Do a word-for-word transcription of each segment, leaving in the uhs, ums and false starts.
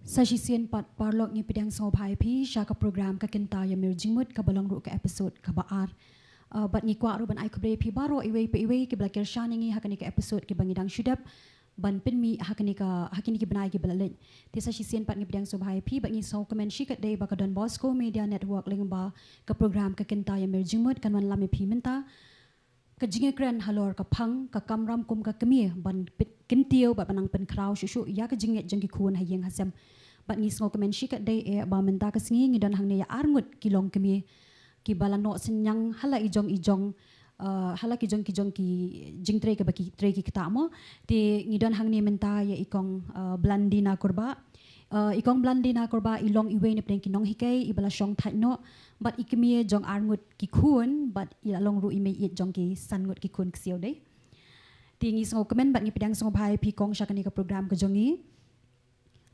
Sa shisien pat paralok ngi pdiang sngewbha ïa phi sha ka program Ka Kynta ïa Mir Jingmut kaba long ruh ka episode kaba ar. Uh, bad ngi kwah ruh ban ai khublei ïa phi baroh iwei pa iwei kiba la kyrshan ïa ngi ha kane ka episode kiba ngi dang shu dep ban pynmih ha kane ka, ha kine ki bnai kiba la leit. Te sa shisien pat ngi pdiang sngewbha ïa phi bad ngi sngewkmen shikatdei ba ka Don Bosco Media Network lyngba ka program Ka Kynta ïa Mir Jingmut kan wanlam ïa phi mynta. Ka jingïakren halor ka phang, ka kamram kum ka kmie ban pyn-, kyntiew bad ban nang pynkhraw shuh shuh ïa ka jingngeit jong ki khun ha ïing ha sem. Bad ngi sngewkmen shikatdei eh ba mynta ka sngi ngi don hangne ïa arngut ki longkmie kiba la noh synñiang ha la i jong i jong, uh, ha la ki jong ki jong ki jingtrei kaba ki trei ki ktah mo. Te ngi don hangne mynta ïa i kong, uh, Blandina Kurbah. Uh, i kong Blandina Kurbah i long iwei na pdeng ki nonghikai iba la shong thait noh bad i kmie jong arngut ki khun bad i la long ruh i mei ïeit jong ki san ngut ki khun ksiaw dei. Te ngi sngewkmen bad ngi pdiang sngewbha ïa phi kong sha kane ka program ka jong ngi.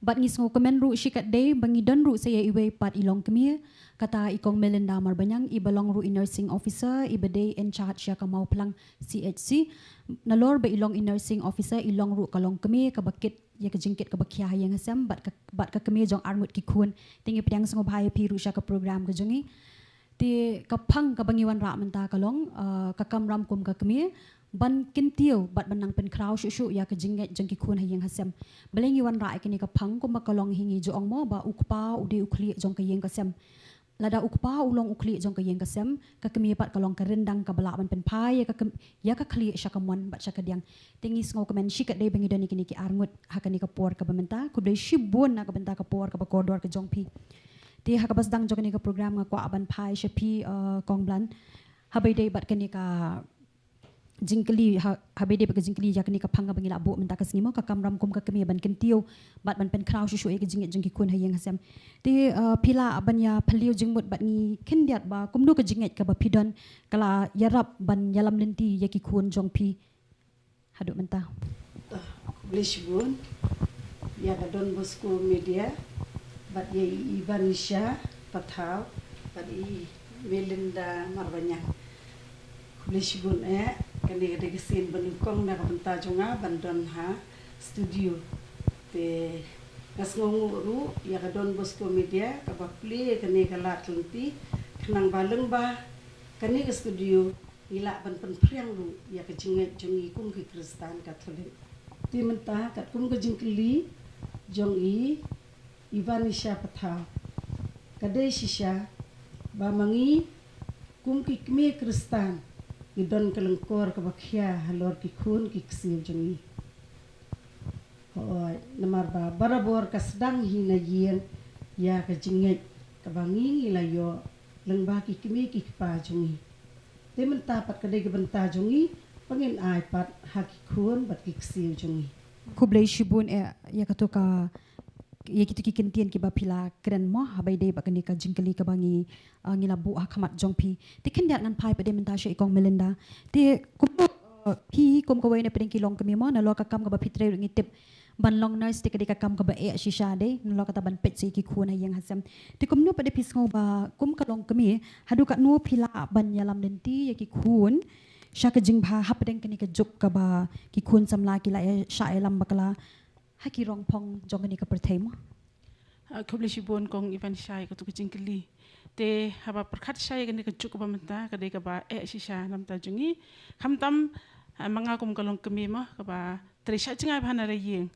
Bad ngi sngewkmen ruh shikatdei ba ngi don ruh sa ïa iwei pat i longkmie, kata i kong Melinda Marbaniang iba long ruh i nursing officer iba dei in charge ïa ka Mawphlang C H C. Nalor ba i long i nursing officer i long ruh ka longkmie kaba kit ïa ka jingkit kaba khia ha ïing ha sem bad ka, bad ka kmie jong arngut ki khun. Te ngi pdiang sngewbha ïa phi ruh sha ka program ka jong ngi. Te ka phang kaba ngi wanrah mynta ka long, uh, ka kamram kum ka kmie ban kyntiew bad ban nang pynkhraw shuh shuh ïa ka jingngeit jong ki khun ha ïing ha sem. Balei ngi wanrah ïa kane ka phang kumba ka long hi ngi ju ong mo ba u kpa u dei u khlieh jong ka ïing ka sem. Lada u kpa u long u khlieh jong ka ïing ka sem, ka kmie pat ka long ka ryndang kaba lah ban pynphai ïa ka km-, ïa ka khlieh sha ka mon bad sha ka diang. Te ngi sngewkmen shikatdei ba ngi don ïa kine ki arngut ha kane ka por kaba mynta. Khublei shibun na ka bynta ka por kaba kordor ka jong phi. Te ha kaba sdang jong kane ka program nga kwah ban phai sha phi, uh, kong Blan. Haba ïadei bad kane ka jingkylli, ha, haba ïadei bad ka jingkylli ïa kane ka phang kaba ngi la buh mynta ka sngi mo, ka kamram kum ka kmie ban kyntiew bad ban pynkhraw shuh shuh ïa ka jingngeit jong ki khun ha ïing ha sem. Te, uh, phi lah ban ïa phylliew jingmut bad ngi khyndiat ba kumno ka jingngeit kaba phi don ka la ïarap ban ïalam lynti ïa ki khun jong phi haduh mynta. Khublei shibun ïa ka Don Bosco Media bad ïa i Ivanisha Pathaw bad i Melinda Marbaniang. Khublei shibun eh, kane ka dei ka sien ba nyngkong na ka bynta jong nga ban don ha studio. Te nga sngewnguh ruh ïa ka Don Bosco Media kaba plie kane ka lad lynti khnang ba lyngba kane ka studio ngi lah ban pynphriang ruh ïa ka jingngeit jong ngi kum ki Khristan Katholik. Te mynta katkum ka jingkylli jong i Ivanisha Pathaw, ka dei shisha ba ma ngi kum ki kmie Khristan ngi don ka lyngkor kaba khia halor ki khun ki ksiw jong ngi. Hooid, namar ba barabor ka sdang hi na ïing ïa ka jingngeit kaba ngi ngi la ïoh lyngba ki kmie ki kpa jong ngi. Te mynta pat ka dei ka bynta jong ngi ba ngin ai pat ha ki khun bad ki ksiw jong ngi. Khublei shibun eh ïa kato ka, ïa kito ki kyntien kiba phi la kren mo, haba ïadei bad kane ka jingkylli kaba ngi, ah, ngi la buh ha khmat jong phi. Te khyndiat ngan phai pat de mynta sha i kong Melinda. Te kumno, ah, phi kum kawei na pdeng ki longkmie mo, nalor ka kam kaba phi trei ruh ngi tip ban long nurse te ka dei ka kam kaba eh shisha dei, nalor kata ban peit sa ïa ki khun ha ïing ha sem. Te kumno pat de phi sngew ba kum ka longkmie haduh katno phi lah ban ïalam lynti ïa ki khun sha ka jingbha hapdeng kane ka juk kaba ki khun samla ki la ïa shah ïalam bakla ha ki rongphong jong kane ka pyrthei mo. Ah, khublei shibun kong Ivanisha ïa kato ka jingkylli. Te haba pyrkhat shai ïa kane ka juk kaba mynta ka dei kaba eh shisha na bynta jong ngi. Khamtam, ah, ma nga kum ka longkmie mo kaba trei shah jngai bha na la ïing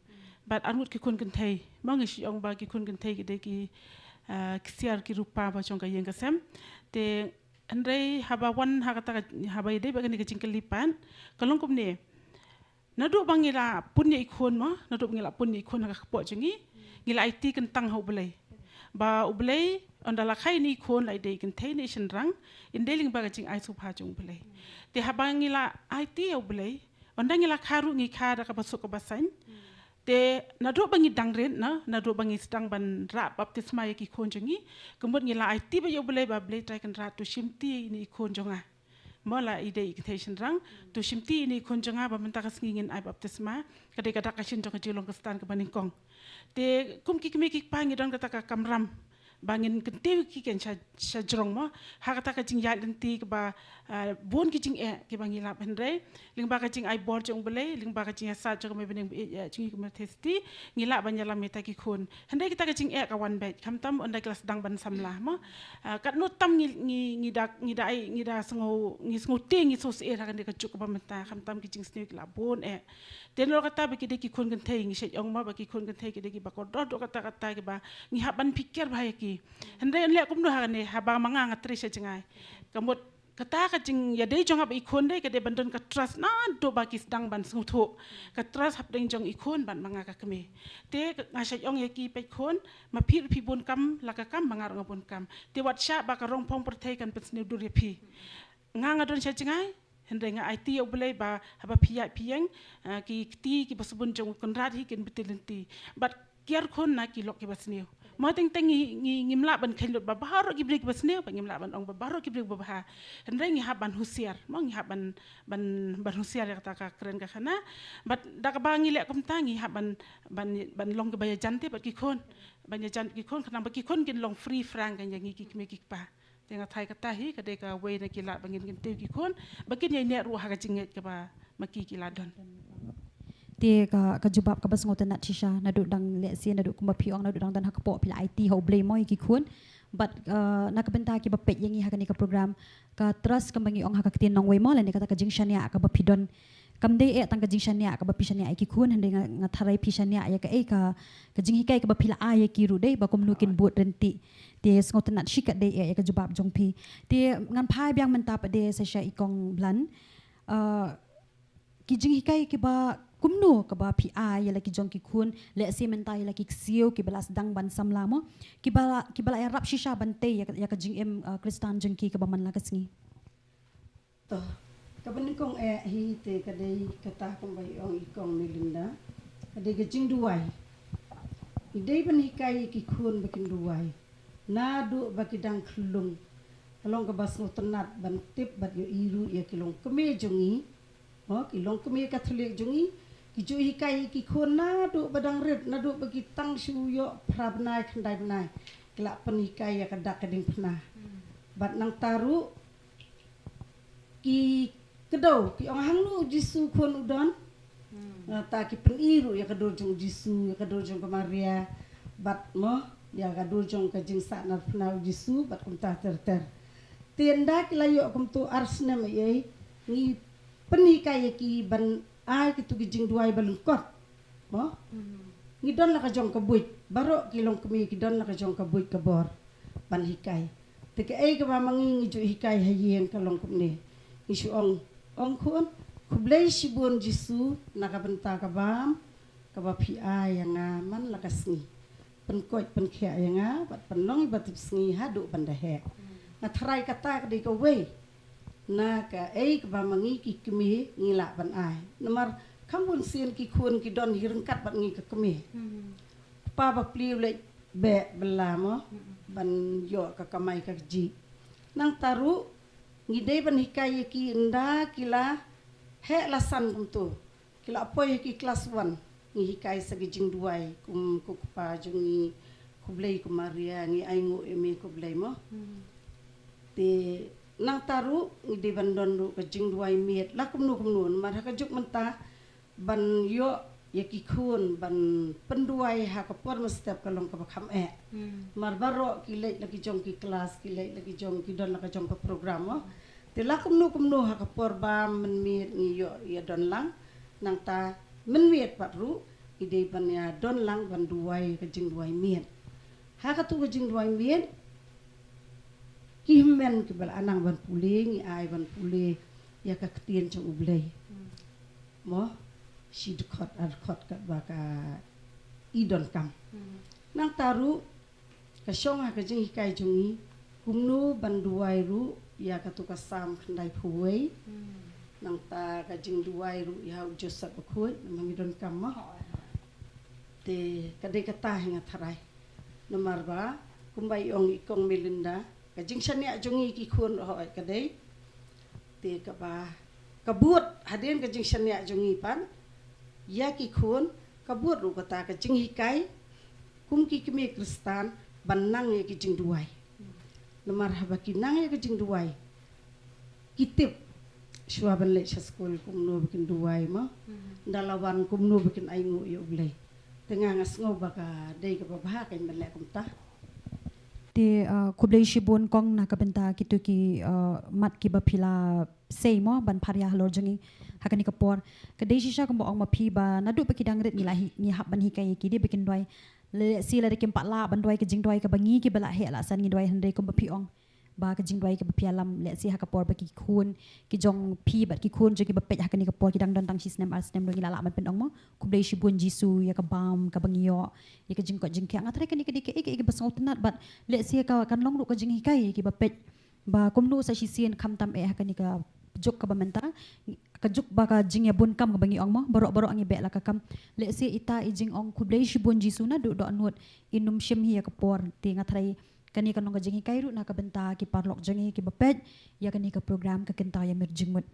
bad arngut ki khun kynthei. Ma ngi shu ong ba ki khun kynthei ki dei ki, ah, ksiar ki rupa ba jong ka ïing ka sem. Te hynrei haba wan ha kata ka, haba ïadei bad kane ka jingkylli pat ka long kumne. Naduh ba ngi la pun ïa i khun mo, naduh ba ngi la pun ïa i khun ha ka kpoh jong ngi, ngi la aiti kyntang ha U Blei. Ba U Blei, ynda la kha ïa i khun la i dei i kynthei ne i shynrang, i dei lyngba ka jingai sngewbha jong U Blei. Te haba ngi la aiti ïa U Blei, ynda ngi la kha ruh ngi kha da kaba suk kaba saiñ. Te naduh ba ngi dang rit na, naduh ba ngi sdang ban rah baptisma ïa ki khun jong ngi, ka mut ngi la aiti bha ïa U Blei ba Blei Trai Kynrad to shimti ïa i khun jong nga. Mo la i dei i kynthei shynrang, to shimti ïa i khun jong nga ba mynta ka sngi ngin ai baptisma, ka dei ka dak ka shin jong ka jinglong Khristan kaba nyngkong. Te kum ki kmie ki kpa ngi don kata ka kamram ba ngin kyntiew ki kan sha, sha jrong mo. Ha kata ka jingïaid lynti kaba, ah, bun ki jingeh kiba ngi lap, hynrei lyngba ka jingai bor jong U Blei, lyngba ka jingïasaid jong ka Mei Bneng ba ïeit, eh, jong ngi ka Mother City, ngi lah ban ïalam ïa kita ki khun. Hynrei kita ka jingeh ka wan beit, khamtam ynda ki la sdang ban samla mo. Ah, katno tam ngi, ngi, ngi da, ngi da ai, ngi da sngew, ngi sngew tieng, ngi sngew syier ha kane ka juk kaba mynta, khamtam ki jingsniew ki la bun eh. Te nalor kata ba ki dei ki khun kynthei, ngi shait ong mo ba ki khun kynthei ki dei kiba kordor, dor kata kata kiba ngi hap ban pyrkhat bha ïa ki. Hynrei ngi leh kumno ha kane, haba ma nga nga trei sha jngai. Ka mut kata ka jingïadei jong nga bad ki khun dei ka dei ban don ka trust naduh ba ki sdang ban sngewthuh. Ka trust hapdeng jong ki khun bad ma nga ka kmie. Te nga shait ong ïa ki, peit khun, ma phi ruh phi bun kam la ka kam, ma nga ruh nga bun kam. Te wat shah ba ka rong phong pyrthei kan pynsniew dur ïa phi. Nga, nga don sha jngai, hynrei nga aiti ïa U Blei ba haba phi ïaid phi ïeng, ah, ki kti kiba sbun jong U Kynrad hi kin bti lynti. Bad kiar khun na ki lok kiba sniew. Mo, teng teng ngi, ngi, ngim lah ban kheiñ lut ba baroh ki briew kiba sniew, bad ngim lah ban ong ba baroh ki briew ba bha. Hynrei ngi hap ban husiar, mo, ngi hap ban, ban, ban husiar ïa kata ka kren ka khana. Bad da kaba ngi leh kumta ngi hap ban, ban, ban long kiba ïajan te bad ki khun. Ban ïajan ki khun, khnang ba ki khun kin long free frank kan ïa ngi ki kmie ki kpa. Te nga tharai kata hi ka dei kawei na ki lad ba ngin kyntiew ki khun ba kin ïai neh ruh ha ka jingngeit kaba ma ki ki la don. Te ka, ka jubab kaba sngewtynnat shisha, naduh dang lehse, naduh kumba phi ong, naduh dang don ha kpoh phi la aiti ha U Blei mo ïa ki khun. Bad, uh, na ka bynta kiba peit ïa ngi ha kane ka program, ka trust kaba ngi ong ha ka ktien nongwei mo, lane kata ka jingshaniah kaba phi don, kam dei eh tang ka jingshaniah kaba phi shaniah ïa ki khun, hynrei nga, nga tharai phi shaniah ïa kaei ka, ka jinghikai kaba phi la ai ïa ki ruh dei ba kumno kin bud ryntih. Te sngewtynnat shi katdei eh ïa ka jubab jong phi. Te ngan phai biang mynta pat de sa sha i Kong Blan. Uh, ki jinghikai kiba kumno kaba phi ai ïa la ki jong ki khun, lehse mynta ïa la ki ksiew kiba la sdang ban samla mo, kiba la, kiba la ïarap shisha ban tei ïa ka, ïa ka jingim, uh, Khristan jong ki kaba man la ka sngi. To, kaba nyngkong eh hi te ka dei kata kumba i ong i Kong Melinda, ka dei ka jingduwai. I dei ban hikai ïa ki khun ba kin duwai naduh ba ki dang khyllung. Ka long kaba sngewtynnat ban tip bad ïohi ruh ïa ki longkmie jong ngi. Mo, ki longkmie Katholik jong ngi, ki ju hikai ïa ki khun naduh ba dang rit, naduh ba ki tang shu ïoh phra bnai khyndai bnai, ki la pynhikai ïa ka dak ka diengphna. Bad nangta ruh ki kdew, ki ong, hangno U Jisu khun u don. Nangta ki pyni ruh ïa ka dur jong U Jisu, ïa ka dur jong ka Maria, bad mo, ïa ka dur jong ka jingsahnarphna U Jisu bad kumta ter ter. Te ynda ki la ïoh kumto ar snem ei ei, ngi pynhikai ïa ki ban ai kito ki jingduwai ba lyngkot. Mo? Ngi don la ka jong ka buit, baroh ki longkmie ki don la ka jong ka buit ka bor ban hikai. Te kaei kaba ma ngi ngi ju hikai ha ïing ka long kumne. Ngi shu ong, ong khun, khublei shibun Jisu na ka bynta ka bam kaba phi ai ïa nga man la ka sngi. Pynkoit pynkhiah ïa nga bad pynlong iba tipsngi haduh ban da heh. Nga tharai kata ka dei kawei na kaei kaba ma ngi ki kmie ngi lah ban ai. Namar kham bun sien ki khun ki don hi ryngkat bad ngi ka kmie. Kpa bapli u leit beh bylla mo, ban ïoh ka kamai ka kajih. Nangta ruh ngi dei ban hikai ïa ki ynda ki la heh la san kumto. Ki la poi ha ki klas wan, ngi hikai sa ki jingduwai, kum ko kpa jong ngi, khublei ko Maria, ngi ainguh ïa me khublei mo. Te nangta ruh ngi dei ban don ruh ka jingduwai miet la kumno kumno, namar ha ka juk mynta ban ïoh ïa ki khun ban pynduwai ha ka por mynstep ka long kaba kham eh. Namar baroh ki leit la ki jong ki klas, ki leit la ki jong, ki don la ka jong ka program mo. Te la kumno kumno ha ka por ba mynmiet ngi ïoh ïa don lang. Nangta mynmiet pat ruh ngi dei ban ïa don lang ban duwai ka jingduwai miet. Ha katu ka jingduwai miet, ki hynmen kiba la nang ban pule, ngi ai ban pule ïa ka ktien jong U Blei. Mo, shi dkhot ar dkhot katba ka i donkam. Nangta ruh ka shong ha ka jinghikai jong ngi kumno ban duwai ruh ïa katu ka Salm khyndaiphew wei. Nangta ka jingduwai ruh ïa u Joseph Bakhuid, namar ngi donkam mo. Te ka dei kata hi nga tharai. Namar ba kumba i ong i Kong Melinda, ka jingshaniah jong ngi ki khun ruh hooid ka dei. Te kaba ka bud hadien ka jingshaniah jong ngi pat ïa ki khun, ka bud ruh kata ka jinghikai kum ki kmie Khristan ban nang ïa ki jingduwai. Namar haba ki nang ïa ki jingduwai, ki tip shuwa ban leit sha skul kumno ba kin duwai mo. Nda la wan kumno ba kin ainguh ïa U Blei. Te nga nga sngew ba ka dei kaba bha kan ban leh kumta. Te uh, khublei shibun kong na ka bynta kitu ki uh, mat kiba phi la sei mo ban pharia halor jong ngi ha kane ka por. Ka dei shisha kumba ong ma phi ba naduh ba ki dang rit ngi la hi, ngi hap ban hikai ïa ki dei ba kin duwai. Lehse lada kim pat lah ban duwai ka jingduwai kaba ngi kiba la heh la san ngi duwai, hynrei kumba phi ong ba ka jingduwai kaba phi ïalam, lehse ha ka por ba ki khun ki jong phi bad ki khun jong kiba peit ha kane ka por ki dang don tang shi snem ar snem ruh ngi la lah ban pynong mo. Khublei shibun Jisu ïa ka bam kaba ngi ïoh, ïa ka jingkoit jingkhiah. Nga tharai kane ka dei kaei kaei kaba sngewtynnat bad lehse ka kan long ruh ka jinghikai ïa kiba peit ba kumno sa shisien khamtam eh ha kane ka juk kaba mynta, ka juk ba ka jingïabun kam kaba ngi ong mo, baroh baroh ngi beh la ka kam. Lehse ita i jingong khublei shibun Jisu naduh dohnud in ym shim hi ïa ka por. Te nga tharai kane kan long ka jinghikai ruh na ka bynta ki paralok jong ngi kiba peit ïa kane ka program Ka Kynta Ïa Mir Jingmut.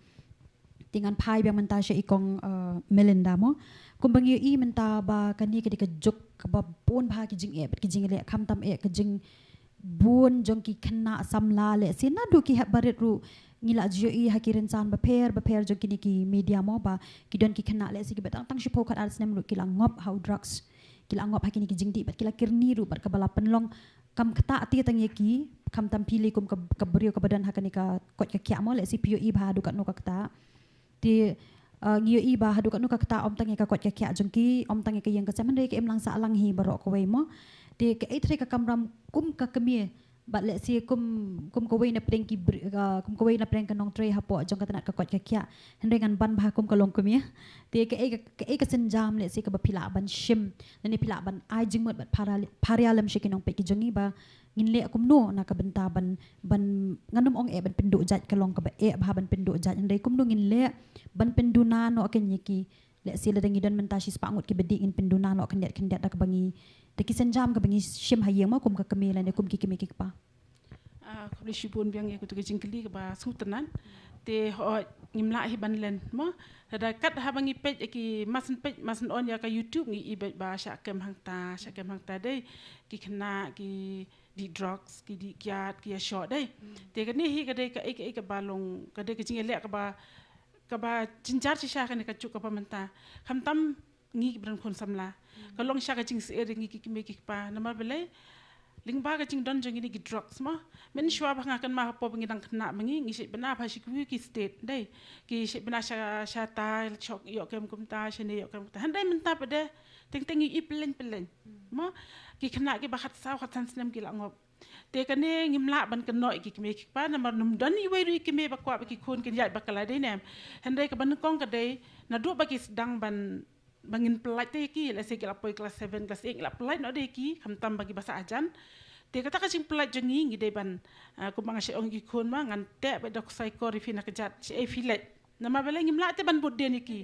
Te ngan phai biang mynta sha i kong uh, Melinda mo. Kumba ngi ïohi mynta ba kane ka dei ka juk kaba bun bha ki jingeh bad ki jingleh, khamtam eh ka jingbun jong ki khynnah samla, lehse naduh ki hep barit ruh ngi la ju ïohi ha ki rynsan bapher bapher jong kine ki media mo ba ki don ki khynnah lehse kiba dang tang shiphew khatar snem ruh ki la ngop ha u drugs, ki la ngop ha kine ki jingdih bad ki la kyrni ruh bad kaba la pynlong kam ktah te tang ïa ki, khamtam phi lei kum ka, ka briew kaba don ha kane ka koit ka khiah mo, lehse phi ïohi ba haduh katno ka ktah. Te uh, ngi ïohi ba haduh katno ka ktah, ym tang ïa ka koit ka khiah jong ki, ym tang ïa ka ïing ka sem, hynrei ka imlang sahlang hi baroh kawei mo. Te kaei trai ka kamram kum ka kmie bad lehse kum, kum kawei na pdeng ki bri-, uh, kum kawei na pdeng ka nongtrei hapoh jong ka tnat ka koit ka khiah, hynrei ngan ban bha kum ka longkmie. Te kaei ka, kaei ka sienjam lehse kaba phi lah ban shim lane phi lah ban ai jingmut bad pharia, pharia lem sha ki nongpeit ki jong ngi ba ngin leh kumno na ka bynta ban, ban, ngan ym ong eh ban pynduh jait, ka long kaba eh bha ban pynduh jait, hynrei kumno ngin leh ban pynduna noh kein ïa ki. Lehse lada ngi don mynta shispah ngut kiba dih ngin pynduna noh khyndiat khyndiat da kaba ngi, da ki sienjam kaba ngi shim ha ïing mo kum ka kmie lane kum ki kmie ki kpa. Ah, khublei shibun biang ïa katu ka jingkylli kaba sngewtynnat. Te hooid ngim lah hi ban len mo. Lada kat haba ngi peit ïa ki, masan peit, masan on ïa ka YouTube ngi i beit ba shah kem hangta, shah kem hangta dei ki khynnah ki dih drugs, ki dih kiad, ki ïashoh dei. Te kane hi ka dei kaei kaei kaba long, ka dei ka jingïaleh kaba, kaba jynjar shisha kane ka juk kaba mynta. Khamtam ngi kiba don khun samla, ka long sha ka jingsyier ïa ngi ki kmie ki kpa. Namar balei? Lyngba ka jingdon jong kine ki drugs mo. Mynshuwa ba nga kynmaw hapoh ba ngi dang khynnah ba ngi, ngi shait bna bha sha kiwei ki state dei. Ki shait bna sha, shata, shok ïoh kem kumta, shane ïoh kem kumta. Hynrei mynta pat de teng teng ngi i pyllein pyllein mo. Ki khynnah kiba khatsaw khatsan snem ki la ngop. Te kane ngim lah ban kynnoh ïa ki kmie ki kpa namar ym don iwei ruh i kmie ba kwah ba ki khun kin ïaid bakla dei ne em. Hynrei kaba nyngkong ka dei naduh ba ki sdang ban, ba ngin pyllait te ïa ki, lehse ki la poi class seven, class eight, ngi la pyllait noh de ïa ki, khamtam ba kiba sah hajan. Te kata ka jingpyllait jong ngi ngi dei ban, ah, kumba nga shait ong ïa ki khun ma, ngan teh beit da u psycho ïa phi na ka jait, shaei phi leit. Namar balei? Ngim lah te ban bud dien ïa ki.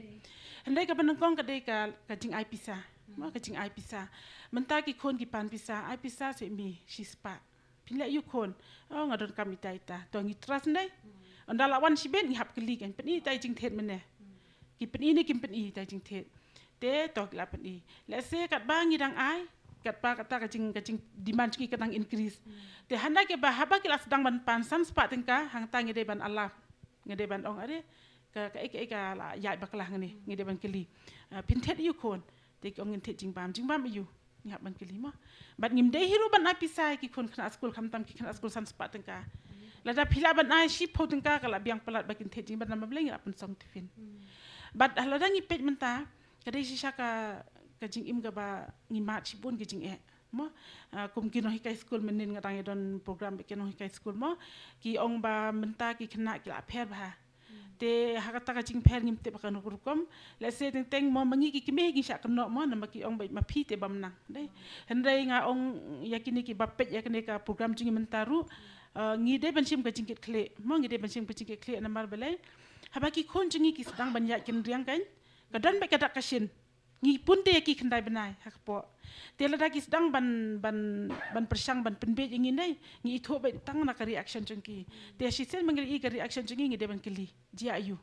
Hynrei kaba nyngkong ka dei ka, ka jingai pisa. Mo, ka jingai pisa. Mynta ki khun ki pan pisa, ai pisa seh me shispah. Phin leh aïu khun? Oh, nga donkam ita ita. To ngi trust dei. Ynda la wan shibit ngi hap kylli, kan pyni ita i jingthied mynne. Ki pyni ne kim pyni ita i jingthied. Te to ki la pyni. Lehse katba ngi dang ai, katba kata ka jing, ka jingdemand jong ki ka dang increase. Te hynda kiba haba ki la sdang ban pan san spah tyngka, hangta ngi dei ban alap. Ngi dei ban ong, are ka, kaei kaei ka la ïaid bakla hangne, ngi dei ban kylli. Ah, phin thied aïu khun? Te ki ong ngin thied jingbam. Jingbam aïu? Ngi hap ban kylli mo. Bad ngim dei hi ruh ban ai pisa ïa ki khun khynnah skul, khamtam ki khynnah skul san spah tyngka. Lada phi lah ban ai shiphew tyngka ka la biang palat ba kin thied jingbam, namar balei? Ngi la pynsong tiffin. Bad lada ngi peit mynta ka dei shisha ka, ka jingim kaba ngi mad shibun ki jingeh mo. Ah, kum ki nonghikai skul, mynnin nga dang ïa don program bad ki nonghikai skul mo, ki ong ba mynta ki khynnah ki la pher bha. Te ha kata ka jingpher ngim tip ba kano ka rukom. Lehse teng teng mo ma ngi ki kmie ngi shah kynnoh mo, namar ki ong ba ma phi te bym nang dei. Hynrei nga ong ïa kine kiba peit ïa kane ka program jong ngi mynta ruh, ah, ngi dei ban shim ka jingkitkhlieh mo, ngi dei ban shim ka jingkitkhlieh. Namar balei? Haba ki khun jong ngi ki sdang ban ïaid kynriang kan, ka don beit ka dak ka shin. Ngi pun te ïa ki khyndai bnai ha kpoh. Te lada ki sdang ban, ban, ban pyrshang ban pynbieit ïa ngi dei, ngi ithuh beit tang na ka reaction jong ki. Te shisien ma ngi ïohi ka reaction jong ngi, ngi dei ban kylli, jia aïu?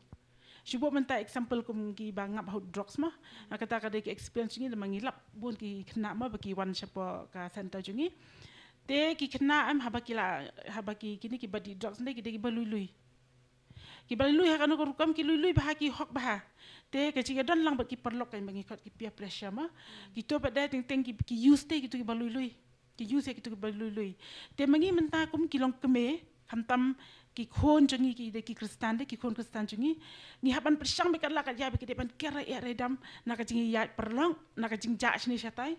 Shu buh mynta example kum kiba ngap ha u drugs mo. Ha kata ka dei ka experience jong ngi, namar ngi lap bun ki khynnah mo ba ki wan shapoh ka center jong ngi. Te ki khynnah em haba ki la, haba ki, kine kiba dih drugs ne ki dei kiba lui lui. Kiba lui lui ha kano ka rukom, ki lui lui bha, ki hok bha. Te ka jingïadon lang bad ki paralok ka ba ngi khot ki peer pressure mo. Kito pat de teng teng ki, ki use te kito kiba lui lui. Ki use ïa kito kiba lui lui. Te ma ngi mynta kum ki longkmie, khamtam ki khun jong ngi ki dei ki Khristan de, ki khun Khristan jong ngi. Ngi hap ban pyrshang bad kat la kat ïa bad ki dei ban ker ïa rai dam na ka jingïaid paralok, na ka jingjah shane shatai.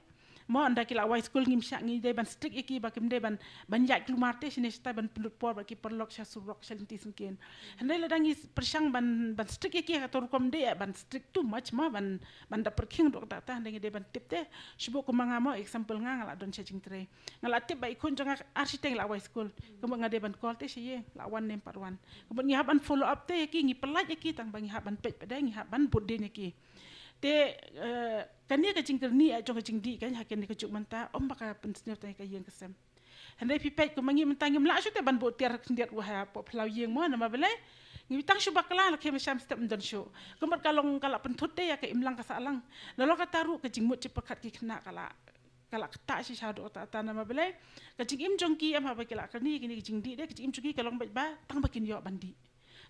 Mo, ynda ki la wai skul ngim shah, ngi dei ban strict ïa ki ba kim dei ban, ban ïaid kulmar te shane shatai, ban pynlut por bad ki paralok sha surok, sha lynti syngkien. Hynrei lada ngi pyrshang ban, ban strict ïa ki ha kato rukom, de ban strict too much mo, ban, ban da pyrkhing dok ta ta, hynrei ngi dei ban tip te. Shu buh kum ma nga mo, example nga, nga la don sha jingtrei. Nga la tip ba i khun jong nga ar shiteng la wai skul. Kumba nga dei ban call te sha ïing, la wan ne em pat wan. Kumba ngi hap ban follow up te ïa ki, ngi pyllait ïa ki, tang ba ngi hap ban peit pat de, ngi hap ban bud dien ïa ki. Te, eh, kane ka jingkyrni ïa jong ka jingdih kan ha kane ka juk mynta, ym ba ka pynsniew tang ïa ka ïing ka sem. Hynrei phi peit kum ma ngi mynta ngim lah shuh te ban buh tiar khyndiat wa ha pop phlaw ïing mo, namar balei? Ngi tang shu bakla, la khem sham step ym don shuh. Kumba ka long ka la pynthut te ïa ka imlang ka sahlang. Nalor kata ruh ka jingmut jingpyrkhat ki khynnah ka la, ka la ktah shisha dok ta ta, namar balei? Ka jingim jong ki em haba ki la kyrni kine ki jingdih de, ka jingim jong ki ka long beit ba tang ba kin ïoh ban dih.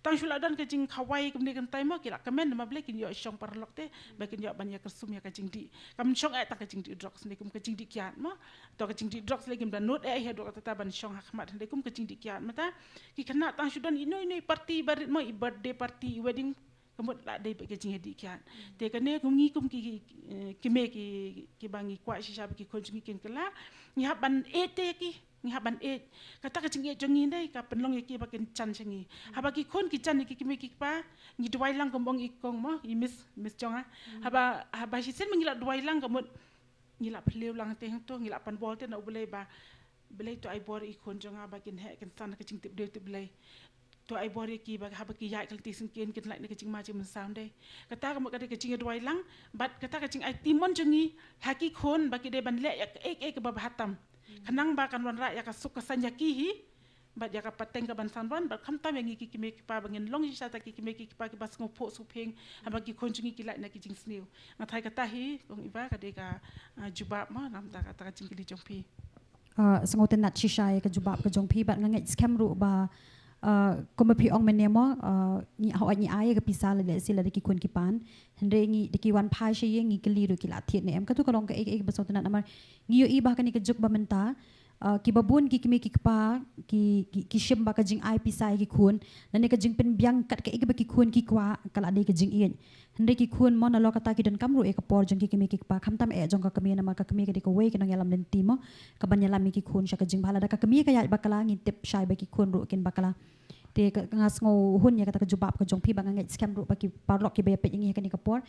Tang shu la don ka jingkhawai kumne kynthei mo, ki la kmen, namar balei? Kin ïoh shong paralok te ba kin ïoh ban ïa kyrsum ïa ka jingdih. Kam shong eh tang ka jingdih drugs ne, kum ka jingdih kiad mo. To ka jingdih drugs lei kim da nud eh ïa dok ta ta ban shong ha khmat, hynrei kum ka jingdih kiad mynta ki khynnah tang shu don ino ino i party barit mo, i birthday party, i wedding, ka mut la dei bad ka jingïadih kiad. Te kane kum ngi kum ki, ki, eh, kmie ki, kiba ngi kwah shisha ba ki khun jong ngi kin kylla, ngi hap ban ïeit te ïa ki, ngi hap ban ïeit. Kata ka jingïeit jong ngi dei ka pynlong ïa ki ba kin jan sha ngi. Haba ki khun ki jan ïa ki kmie ki kpa, ngi duwai lang, kum ong i kong mo, i miss, miss jong nga. Haba, haba shisien ma ngi la duwai lang, ka mut ngi la phylliew lang te hangto, ngi la pan bor te na U Blei ba, Blei to ai bor ïa i khun jong nga ba kin heh kin san ka jingtip dei tip Blei. To ai bor ïa ki ba haba ki ïaid ka lynti syngkien kin lait na ka jingma jingmynsaw, ym dei? Kata ka mut ka dei ka jingduwai lang, bad kata ka jingai ti mon jong ngi ha ki khun ba ki dei ban leh ïa kaei kaei kaba bha tam. Khnang ba kan wanrah ïa ka suk ka saiñ ïa ki hi, bad ïa ka pateng ka ban san wan, bad khamtam ïa ngi ki kmie ki kpa ba ngin long shisha ta ki kmie ki kpa kiba sngewphuh sngewphieng, haba ki khun jong ngi ki lait na ki jingsniew. Nga tharai kata hi, kong Eva, ka dei ka, ah, jubab mo, namar kata ka jingkylli jong phi. Ah, sngewtynnat shisha ïa ka jubab ka jong phi, bad nga ngeit skhem ruh ba, ah, kumba phi ong mynne mo, ah, ngi, hooid ngi ai ïa ka pisa lada, lehse lada ki khun ki pan. Hynrei ngi, da ki wan phai sha ïing ngi kylli ruh ki la thied ne em. Kato ka long kaei kaei kaba sngewtynnat namar ngi ïohi ba kane ka juk ba mynta, ah, kiba bun ki kmie ki kpa ki, ki, ki shim ba ka jingai pisa ïa ki khun lane ka jingpynbiang kat kaei kaba ki khun ki kwah ka la dei ka jingïeit. Hynrei ki khun mo, nalor kata ki donkam ruh ïa ka por jong ki kmie ki kpa, khamtam eh jong ka kmie, namar ka kmie ka dei kawei ka nongïalam lynti mo, kaban ïalam ïa ki khun sha ka jingbha. Lada ka kmie ka ïaid bakla, ngi tip shai ba ki khun ruh kin bakla. Te ka, nga sngewhun ïa kata ka jubab ka jong phi, bad nga ngeit skhem ruh ba ki paralok kiba ïa peit ïa ngi ha kane ka por,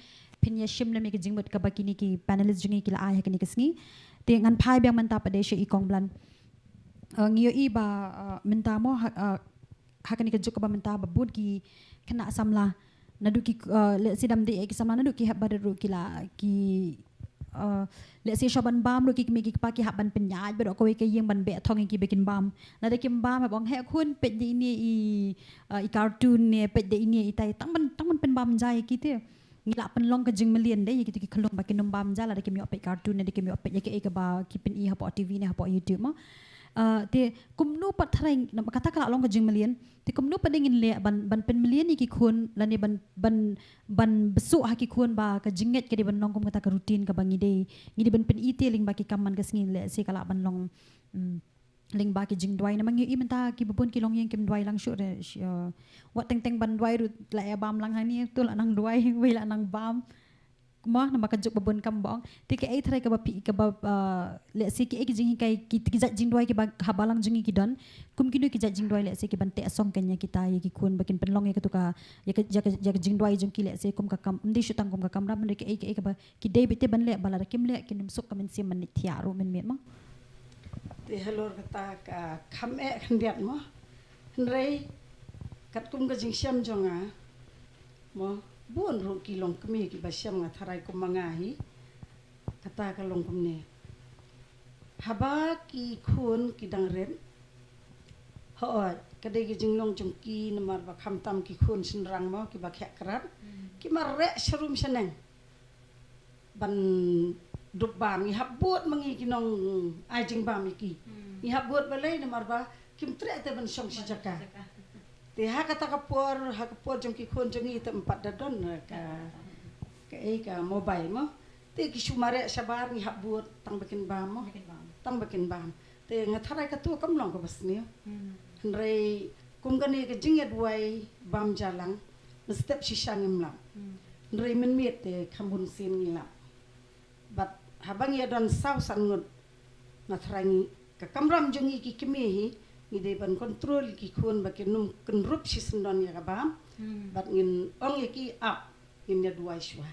phin ïa shim lem ïa ka jingmut kaba kine ki panelist jong ngi ki la ai ha kane ka sngi. Te ngan phai biang mynta pat de sha i Kong Blan. Eh, ngi ïohi ba, eh, mynta mo ha, eh, ha kane ka juk kaba mynta ba bun ki khynnah samla, naduh ki, eh, lehse dam dei ki samla, naduh ki hep barit ruh ki la, ki, eh, lehse shuwa ban bam ruh ki kmie ki kpa ki hap ban pynïaid bad kawei ka ïing ban beh thong ïa ki ba kin bam. Lada kim bam, hep ong, "Heh khun, peit de ine i, eh, i cartoon ne, peit de ine itai." Tang ban, tang ban pynbam ja ïa ki te. Ngi la pynlong ka jingmlien de ïa kito ki khyllung ba kin ym bam ja lada kim ïoh peit cartoon ne, da kim ïoh peit ïa kaei kaba ki pyni hapoh T V ne hapoh YouTube mo. Ah, te kumno pat tharai, namar kata ka la long ka jingmlien, te kumno pat de ngin leh ban, ban pynmlien ïa ki khun lane ban, ban, ban bsuh ha ki khun ba ka jingngeit ka dei ban long kum kata ka routine kaba ngi dei, ngi dei ban pyni te lyngba ki kam man ka sngi, lehse ka lah ban long, mm, lyngba ki jingduwai. Namar ngi ïohi mynta kiba bun ki longïing kim duwai lang shuh re, sh-, eh, wat teng teng ban duwai ruh la ïa bam lang hangne, to la nang duwai, wei la nang bam. Mo, namar ka juk ba bun kam ba ong. Te kaei tharai kaba phi, kaba, eh, lehse kaei ki jinghikai, ki, ki jait jingduwai kiba ha balang jong ngi ki don. Kum kino ki jait jingduwai lehse kiban teh song kane ïa kita, ïa ki khun ba kin pynlong ïa kato ka, ïa ka, ïa ka, ïa ka jingduwai jong ki lehse kum ka kam, ym dei shu tang kum ka kamram, hynrei kaei kaei kaba ki dei beit te ban leh ba lada kim leh kin ym suk ka mynsiem ban leit thiah ruh mynmiet mo. Te halor kata ka kham eh khyndiat mo. Hynrei katkum ka jingshem jong nga mo, bun ruh ki longkmie kiba shem, nga tharai kum ma nga hi. Kata ka long kumne. Haba ki khun ki dang rit, hooid ka dei ka jinglong jong ki namar ba khamtam ki khun shynrang mo kiba khiah krad, ki mareh sharum shaneng ban dup bam, ngi hap bud ma ngi ki nongai jingbam ïa ki. Ngi hap bud balei namar ba kim treh te ban shong shi jaka. Te ha kata ka por, ha ka por jong ki khun jong ngi te em pat da don ka, ka ei ka mobile mo. Te ki shu mareh shabar ngi hap bud tang ba kin bam mo. Tang ba kin bam. Te nga tharai katu kam long kaba sniew. Hynrei kum kane ka jingïaduwai bam ja lang, mynstep shisha ngim lap. Hynrei mynmiet te kham bun sien ngi lap. Bad haba ngi ïa don saw san ngut, nga tharai ngi, ka kamram jong ngi ki kmie hi, ngi dei ban kontrol ki khun ba kin ym kynrup shisyndon ïa ka bam. Bad ngin ong ïa ki ap, ngin ïaduwai shuwa.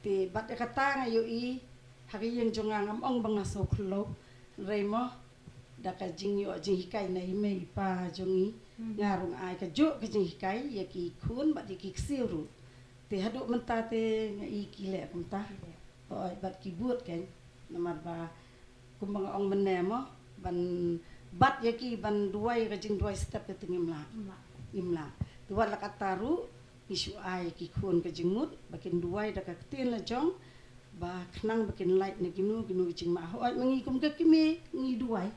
Te bad ïa kata nga ïohi ha ka ïing jong nga, ngam ong ba nga sngewkhyllow, hynrei mo da ka jingïoh jinghikai na i mei i pa jong ngi, nga ruh nga ai kajuh ka jinghikai ïa ki khun bad ïa ki ksiew ruh. Te haduh mynta te nga i ki leh kumta. Hooid, bad ki bud kein. Namar ba kumba nga ong mynne mo, ban bat ïa ki ban duwai ka jingduwai step te ngim lah. Ngim lah. Te wat la katta ruh ngi shu ai ki khun ka jingmut ba kin duwai da ka ktien lajong, ba khnang ba kin lait na kino kino ki jingma. Hooid, ma ngi kum ka kmie ngi duwai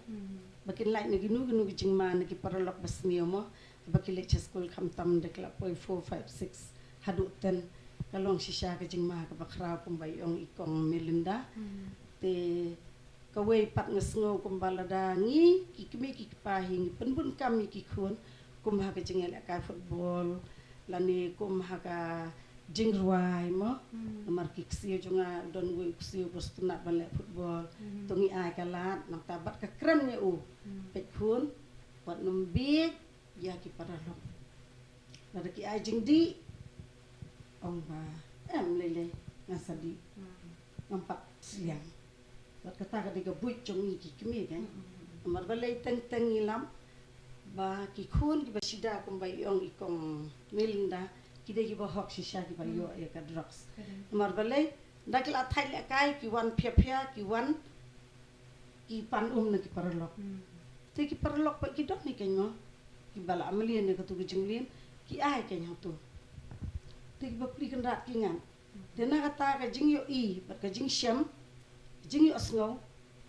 ba kin lait na kino kino ki jingma na ki paralok ba sniew mo. Ba ki leit sha skul khamtam da ki la poi four, five, six haduh ten. Ka long shisha ka jingma kaba khraw kumba i ong i kong Melinda. Te kawei pat nga sngew kumba lada ngi ki kmie ki kpa hi ngi pynbun kam ïa ki khun kum ha ka jingïalehkai football lane kum ha ka jingrwai mo. Namar ki ksiew jong nga don uwei u ksiew ba sngewtynnat ban leh football. To ngi ai ka lad nangta bad ka kren ïa u. Peit khun, wat nym bieit ïa ki paralok. Lada ki ai jingdih, ong ba em lei lei nga sa dih. Ngam pat sliang. Bad kata ka dei ka buit jong ngi ki kmie kein. Namar balei teng teng ngi lap ba ki khun kiba shida kumba i ong i kong Melinda, ki dei kiba hok shisha kiba ïoh ïa ka drugs. Namar balei da ki la thait lehkai ki wan phia phia ki wan ki pan um na ki paralok. Te ki paralok pat ki don hi kein mo, kiba la mlien ïa katu ka jingmlien ki ai kein hangtu. Te ki bapli kynrad ki ngat. Te na kata ka jingïohi bad ka jingshem, ka jingïohsngew,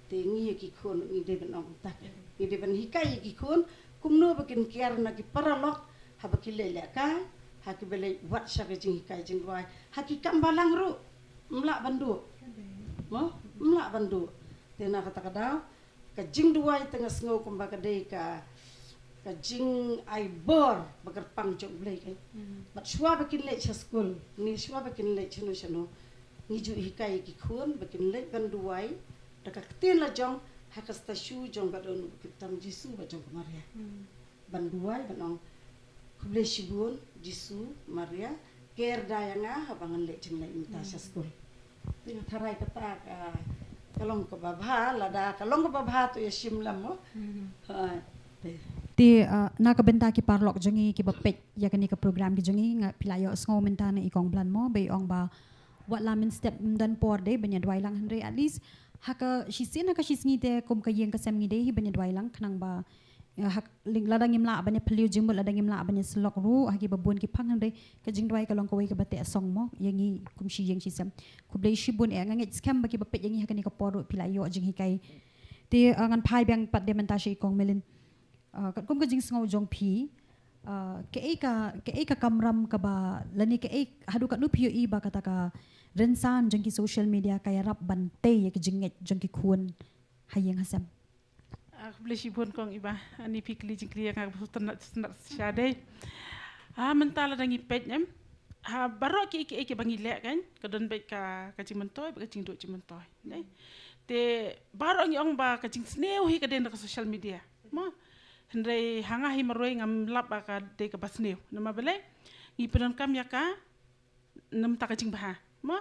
te ngi ïa ki khun ngi dei ban ong kumta. Ngi dei ban hikai ïa ki khun kumno ba kin kiar na ki paralok haba ki leit lehkai, ha kiba leit wad sha ka jinghikai jingrwai, ha ki kam balang ruh ym lah ban duh. Mo, ym lah ban duh. Te na kata ka daw ka jingduwai te nga sngew kumba ka dei ka, ka jingai bor ba kyrpang jong U Blei kein. Bad shuwa ba kin leit sha skul ne shuwa ba kin leit shano shano, ngi ju hikai ïa ki khun ba kin leit ban duwai da ka ktien lajong ha ka statue jong ka dohnud ba kyrteng Jisu bad jong ka Maria. Ban duwai ban ong, khublei shibun Jisu, Maria, ker da ïa nga haba ngan leit jingleit mynta sha skul. Te nga tharai kata ka, ka long kaba bha, lada ka long kaba bha to ïa shim lem mo. Ha, te. Te, ah, na ka bynta ki paralok jong ngi kiba peit ïa kane ka program ki jong ngi, nga phi la ïohsngew mynta na i kong Blan mo ba i ong ba wat la mynstep ym don por dei ban ïaduwai lang, hynrei at least ha ka shisien ha ka shisngi te kum ka ïing ka sem ngi dei hi ban ïaduwai lang khnang ba, eh, ha, lada ngim lah ban ïaphylliew jingmut, lada ngim lah ban ïasyllok ruh ha kiba bun ki phang, hynrei ka jingduwai ka long kawei kaba teh song mo ïa ngi kum shi ïing shi sem. Khublei shibun eh, nga ngeit skhem ba kiba peit ïa ngi ha kane ka por ruh phi la ïoh jinghikai. Te, eh, ngan phai biang pat de mynta sha i kong Melin. Ah, katkum ka jingsngew jong phi, ah, kaei ka, kaei ka kamram kaba lane kaei haduh katno phi ïohi ba kata ka rynsan jong ki social media ka ïarap ban tei ïa ka jingngeit jong ki khun ha ïing ha sem? Ah, khublei shibun kong Iba, ani phi kylli jingkylli ïa nga kaba sngewtynnat sngewtynnat shisha dei. Ah, mynta lada ngi peit em, ha baroh kiei kiei kiba ngi leh kan ka don beit ka, ka jingmyntoi bad ka jingduh jingmyntoi dei. Te baroh ngi ong ba ka jingsniew hi ka dei na ka social media. Mo, hynrei ha nga hi marwei ngam lap ba ka dei kaba sniew. Namar balei? Ngi pyndonkam ïa ka na bynta ka jingbha. Mo,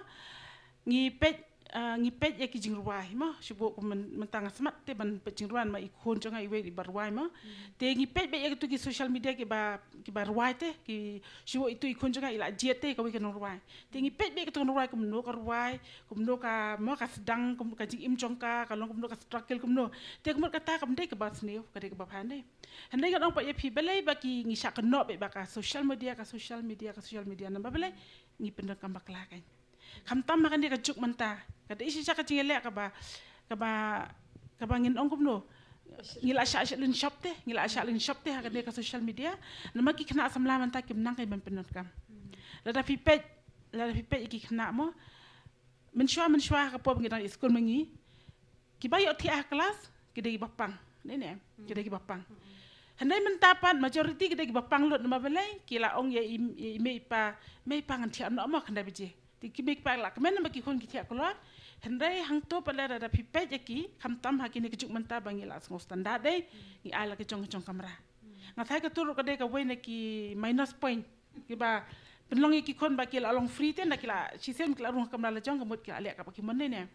ngi peit, ah, ngi peit ïa ki jingrwai mo, shu buh kum myn-, mynta nga smat te ban peit jingrwai namar i khun jong nga iwei iba rwai mo. Te ngi peit beit ïa kitu ki social media kiba, kiba rwai te, ki shu buh itu i khun jong nga i la jied te kawei ka nongrwai. Te ngi peit beit katu ka nongrwai kumno ka rwai, kumno ka, mo, ka sdang, kum ka jingim jong ka, ka long kumno ka struggle kumno. Te kumno kata kam dei kaba sniew, ka dei kaba bha dei. Hynrei ngan ong pat ïa phi balei ba ki ngi shah kynnoh beit ba ka social media, ka social media, ka social media namar balei ngi pyndonkam bakla kan. Khamtam ha kane ka juk mynta ka dei shisha ka jingïaleh kaba, kaba, kaba ngin ong kumno. ngi la shah shah lin shop te, ngi la shah lin shop te ha kane ka social media. Namar ki khynnah samla mynta kim nang ka ban pyndonkam. Lada phi peit, lada phi peit ki khynnah mo. Mynshuwa, mynshuwa ha ka por ngi dang i skul ma ngi. Kiba ïoh thiah ha klas, ki dei kiba pang. Ne ne, ki dei kiba pang. Hynrei mynta pat majority ki dei kiba pang lut namar balei, ki la ong ïa i, i mei i pa, mei pa ngan thiah noh mo khyndai baje. Te ki mei ki pa la kmen namar ki khun ki thiah kloi. Hynrei hangto pat lada phi peit ïa ki, khamtam ha kine ki juk mynta ba ngi la sngew standard dei, ngi ai la ka jong ka jong kamra. Nga tharai kato ruh ka dei kawei na ki minus point. Kiba pynlong ïa ki khun ba ki la long free te, na ki la shisien ki la rung ha kamra la jong, ka mut ki la leh kaba ki mon ne ne.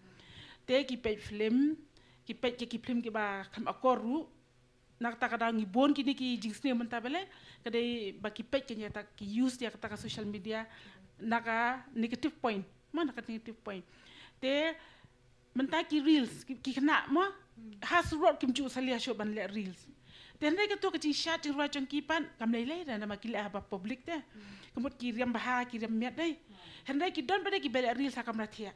Te ki peit film, ki peit ki, ki film kiba kham akor ruh. Na kata ka daw ngi bun kine ki jingsniew mynta balei, ka dei ba ki peit kane ïa kata, ki use ïa kata ka social media na ka negative point. Ma na ka negative point. Te mynta ki reels, ki, ki khynnah mo, ha surok kim ju salia shuh ban leh reels. Te hynrei kato ka jingshad jingrwai jong ki pat kam lei lei da namar ki leh haba public te. Ka mut ki riam bha, ki riam miat dei. Hynrei ki don pat de kiba leh reels ha kamra thiah.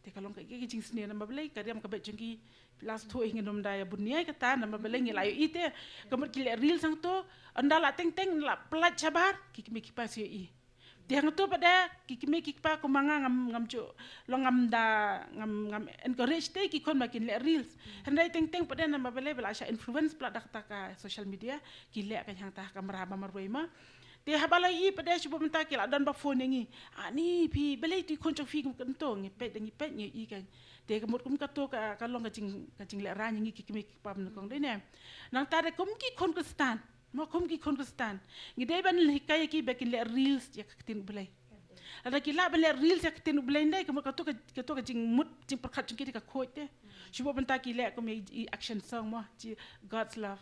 Te ka long ka, ka, ka jingsniew namar balei ka riam ka beit jong ki. Last two ngin ym da ïa bun ïa kata namar balei ngi la ïohi te. Ka mut ki leh reels hangto, ynda la teng teng la pynlait shabar, ki kmie ki kpa sa ïohi. Te hangto pat de ki kmie ki kpa kum ma nga ngam, ngam ju, long ngam da, ngam, ngam encourage te ki khun ba kin leh reels. Hynrei teng teng pat de namar balei ba la shah influence palat da kata ka social media, ki leh ka hangta ha kamra ba marwei ma. Te haba la ïohi pat de shu bun mynta ki la don ba phone ïa ngi. Ani phi balei tu i khun jong phi kumto, ngi peit de ngi peit ngi ïohi kan. Te ka mut kum kato ka, ka long ka jing, ka jinglehrain ïa ngi ki kmie ki kpa nyngkong dei ne. Nangta de kum ki khun Khristan. Mo kum ki khun Khristan. Ngi dei ban hikai ïa ki ba kin leh reels ïa ka ktien U Blei. Lada ki lah ban leh reels ïa ka ktien U Blei dei, ka mut kato ka, kato ka jingmut jingpyrkhat jong ki dei ka khuid te. Shu bun mynta ki leh kum i, i action song mo, ji God's Love.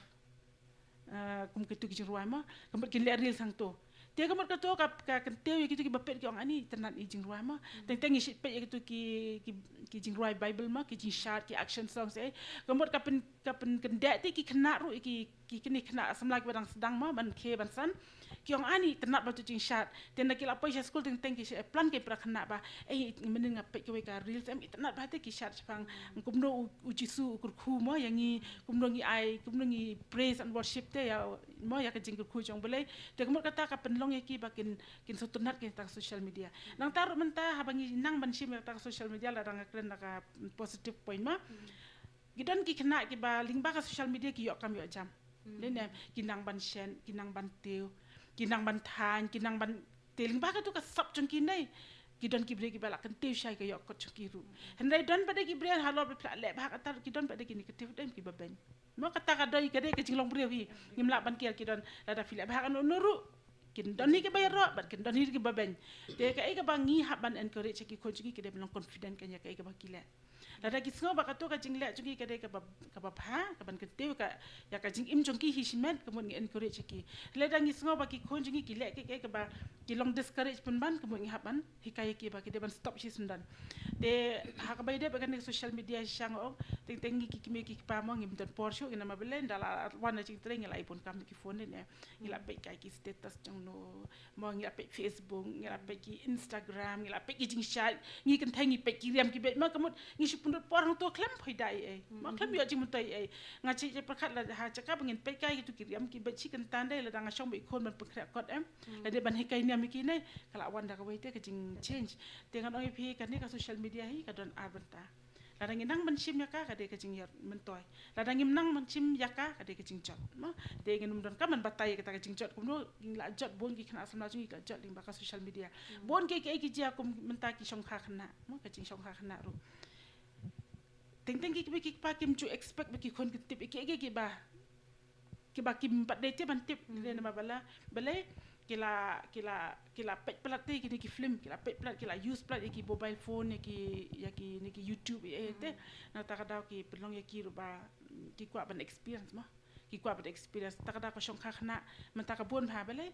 Ah, kum kitu ki jingrwai mo, ka mut kin leh reels hangto. Te ka mut kato ka, ka kyntiew ïa kitu kiba peit ki ong ani itynnad i jingrwai mo. Teng teng ngi shu peit ïa kitu ki, ki, ki jingrwai Bible mo, ki jingshad, ki action songs eh. Ka mut ka pyn, ka pynkyndit te ki khynnah ruh, ki, ki kine khynnah samla kiba dang sdang mo, ban khie ban san. Ki ong ani itynnad bha tu jingshad. Te ynda ki la poi sha skul teng teng ki shu plan ki para khynnah ba, ei mynnin nga peit kawei ka reels em, itynnad bha te ki shad shaphang kumno u, u Jisu u kyrkhu mo ïa ngi, kumno ngi ai, kumno ngi praise and worship te ïa mo ïa ka jingkyrkhu jong U Blei. Te ka mut kata ka pynlong ïa ki ba kin, kin sngewtynnad ki ïa kata ka social media. Nangta ruh mynta haba ngi nang ban shim ïa kata ka social media, lada nga kren na ka positive point ma. Ki don ki khynnah kiba lyngba ka social media ki ïoh kam ïoh jam. Dei ne, ki nang ban shen, ki nang ban tiew, ki nang ban thaiñ, ki nang ban, te lyngba katu ka sap jong ki ne. Ki don ki briew kiba la kyntiew shai ka ïoh kot jong ki ruh. Hynrei don pat de ki briew halor ba phi la leh bha kata ruh ki don pat de ki negative dei kiba beiñ. Mo kata ka dei ka dei ka jinglong briew hi. Ngim lah ban kiar ki don lada phi leh bha kano kano ruh. Kin don hi kiba ïaroh bad kin don hi kiba beiñ. Te kaei kaba ngi hap ban encourage ki khun jong ngi ki dei ban long confident kan ïa kaei kaba ki leh. Lada ki sngew ba kato ka jingleh jong ki ka dei kaba, kaba bha, kaban kyntiew ka, ïa ka jingim jong ki hi shimet, ka mut ngi encourage ki. Lada ngi sngew ba ki khun jong ngi ki leh kaei kaei kaba ki long discourage pynban, ka mut ngi hap ban hikai ïa ki ba ki dei ban stop shisyndon. Te ha kaba ïadei bad kane ka social media shisha nga ong, teng teng ngi ki kmie ki kpa mo ngim don por shuh, namar balei ynda la wan na jingtrei ngi la ibun kam ki phone ne. Ngi la peit kai ki status jong no, mo ngi la peit Facebook, ngi la peit ki Instagram, ngi la peit ki jingshai, ngi kynthei ngi peit ki riam ki beit, mo ka mut ngi shu pynlut por hangto khlem poi da ei ei. Mo khlem ïoh jingmyntoi ei ei. Nga chi jingpyrkhat la ha jaka ba ngin peit kai kitu ki riam ki beit shi kynta dei lada nga shong bad i khun ban pynkhreh kot em. Lada ban hikai niam ïa ki ne, ka la wan da kawei te ka jingchange. Te ngan ong ïa phi kane ka social media hi ka don ar bynta. Lada ngi nang ban shim ïa ka, ka dei ka jingïar myntoi. Lada ngim nang ban shim ïa ka, ka dei ka jingjot. Mo, te ngin ym don kam ban batai ïa kata ka jingjot kumno, ngi la jot bun ki khynnah samla jong ngi ki la jot lyngba ka social media. Bun ki, ki, ki jia kum mynta ki shongkha khynnah. Mo, ka jingshongkha khynnah ruh. Teng teng ki, ki, ki kpa kim ju expect ba ki khun kin tip ïa ki, ki, ki ba kiba kim pat dei te ban tip, ki dei namar ba la, balei, ki la, ki la, ki la peit palat te kine ki film, ki la peit palat, ki la use palat ïa ki mobile phone, ïa ki, ïa kine ki YouTube, ïa te. Nangta ka daw ki pynlong ïa ki ruh ba, ki kwah ban experience mo. Ki kwah ban experience, ta ka daw ka shongkha khynnah, mynta ka bun bha balei.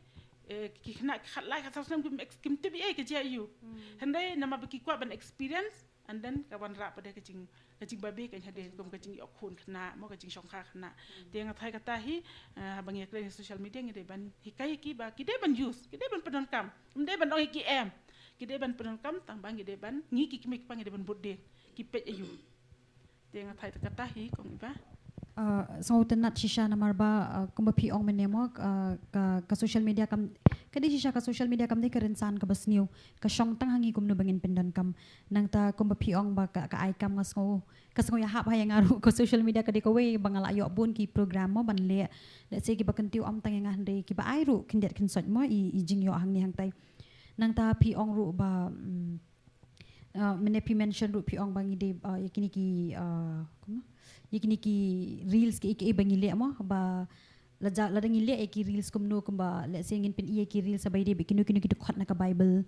Eh, ki khynnah ki khatlai khatsaw snem kim ex-, kim tip ïa ka jia ïa u. Hynrei namar ba ki kwah ban experience, and then ka wanrah pat de ka jing, ka jingbabe kan hadien kum ka jingïoh khun khynnah, mo ka jingshongkha khynnah. Te nga tharai kata hi, eh, haba ngi kren social media ngi dei ban hikai ki ba, ki dei ban use, ki dei ban pyndonkam. Ym dei ban ong ïa ki em. Ki dei ban pyndonkam, tang ba ngi dei ban, ngi ki kmie ki kpa ngi dei ban bud dien. Ki peit aïu. Te nga tharai kata hi kong Eva. Uh, sngewtynnat shisha namar ba, uh, kumba phi ong mynne mo, uh, ka, ka social media kam, ka dei shisha ka social media kam dei ka rynsan kaba sniew, ka shong tang ha ngi kumno ba ngin pyndonkam. Nangta kumba phi ong ba ka, ka ai kam nga sngew, ka sngew ïahap ha ïa nga ruh ka social media ka dei kawei ba nga la ïoh bun ki program mo ban leh. Let's say kiba kyntiew ym tang ïa nga hynrei kiba ai ruh khyndiat khynsoit mo i, i jingïoh hangne hangtai. Nangta phi ong ruh ba, mm, uh, mynne phi mention ruh phi ong ba ngi dei, uh, ïa kine ki, uh, kumno? Ïa kine ki reels ki, ki, ba ngi leh mo ba la ja, lada ngi leh ïa ki reels kumno kumba let's say ngin pyni ïa ki reels ba ïadei bad kino kino ki dkhot na ka Bible.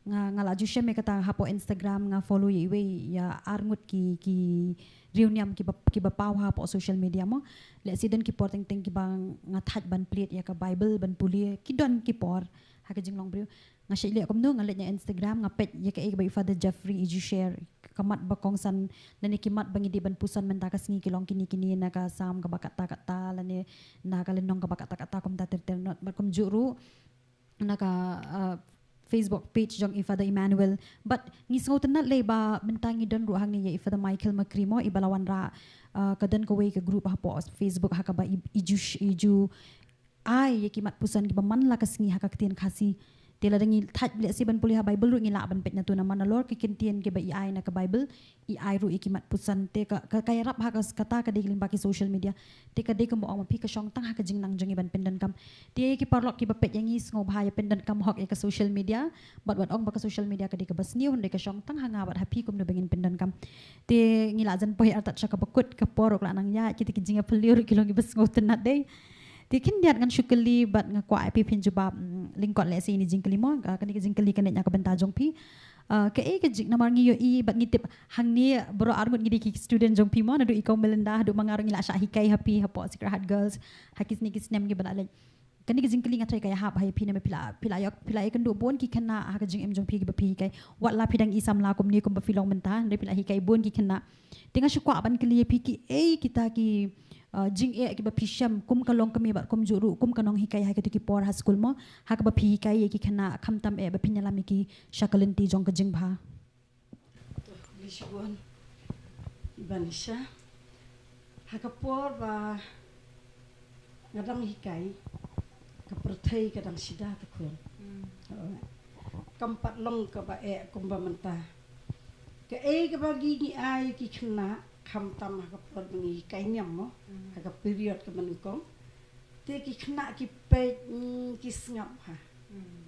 Nga, nga la ju shem ïa kata hapoh Instagram, nga follow ïa iwei ïa arngut ki, ki riewniam kiba, kiba paw hapoh social media mo. Let's say don ki por teng teng kiba nga thait ban plied ïa ka Bible ban pule, ki don ki por ha ka jinglong briew. Nga shait leh kumno, nga leit na Instagram, nga peit ïa kaei ba i Father Jeffrey i ju share, ka mat ba kongsan lane ki mat ba ngi dei ban puson mynta ka sngi ki long kine kine na ka Salm kaba katta katta lane na ka lynnong kaba katta katta kumta ter ter not. Bad kumjuh ruh na ka, uh, Facebook page jong i Father Emmanuel. Bad ngi sngewtynnat lei ba mynta ngi don ruh hangne ïa i Father Michael Makri mo, iba la wanrah, uh, ka don kawei ka group hapoh Facebook ha kaba i, i ju sh-, i ju ai ïa ki mat puson kiba man la ka sngi ha ka ktien Khasi. Te lada ngi thait let's say ban pule ha Bible ruh ngi lah ban peit na tu namar nalor ki kyntien kiba i ai na ka Bible, i ai ruh ïa ki mat puson. Te ka, ka, ka ïarap ha ka, kata ka dei lyngba ki social media. Te ka dei kumba ong ma phi ka shong tang ha ka jingnang jong ngi ban pyndonkam. Te ïa ki paralok kiba peit ïa ngi sngewbha ïa pyndonkam hok ïa ka social media. Bad wat ong ba ka social media ka dei kaba sniew, hynrei ka shong tang ha nga bad ha phi kumno ba ngin pyndonkam. Te ngi la jan poi artat sha kaba kut, ka por ruh ka la nang ïaid, kita ki jingïaphylliew ruh ki long kiba sngewtynnat dei. Te khyndiat ngan shu kylli bad nga kwah ïa phi phin jubab, mm, lyngkot lehse ïa kine jingkylli mo, ah, kane ka jingkylli ka leit na ka bynta jong phi. Ah, kaei ka jing, namar ngi ïohi bad ngi tip hangne baroh arngut ngi dei ki student jong phi mo, naduh i Kong Melinda haduh ma nga ruh ngi la shah hikai ha phi hapoh Sacred Heart Girls ha ki snem ki snem kiba la leit. Kane ka jingkylli nga tharai ka ïahap ha ïa phi namar phi la, phi la ïoh, phi la ïakynduh bun ki khynnah ha ka jingim jong phi kiba phi hikai. Wat la phi dang i samla kumne kumba phi long mynta, hynrei phi la hikai bun ki khynnah. Te nga shu kwah ban kylli ïa phi kiei kita ki, uh, jingeh kiba phi shem kum ka longkmie bad kumjuh ruh kum ka nonghikai ha kito ki por ha skul mo, ha kaba phi hikai ïa ki khynnah khamtam eh ba phin ïalam ïa ki sha ka lynti jong ka jingbha. To, khublei shibun i Banisha. Ha ka por ba nga dang hikai, ka pyrthei ka dang shida te khun. Hmm. Oh. Kam pat long kaba eh kumba mynta. Kaei kaba ngi, ngi ai ki khynnah khamtam ha ka por ba ngi hikai niam mo, hmm, ha ka period kaba nyngkong. Te ki khynnah ki peit, mm, ki sngap ha. Hmm.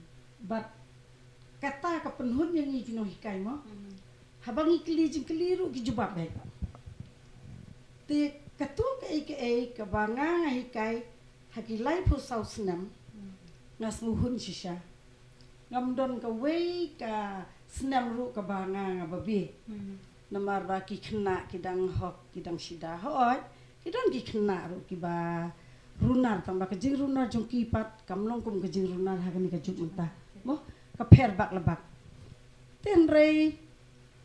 Bad kata ka pynhun ïa ngi ki nonghikai mo. Hmm. Haba ngi kylli jingkylli ruh ki jubab beit. Te kato kaei kaei kaba nga, nga hikai ha ki laiphew saw snem, hmm, nga sngewhun shisha. Ngam don kawei ka snem ruh kaba nga, nga babe. Hmm. Namar ba ki khynnah ki dang hok, ki dang shida. Hooid, ki don ki khynnah ruh kiba runar, tang ba ka jingrunar jong ki pat kam long kum ka jingrunar ha kane ka juk mynta. Mo, ka pher bak la bak. Te hynrei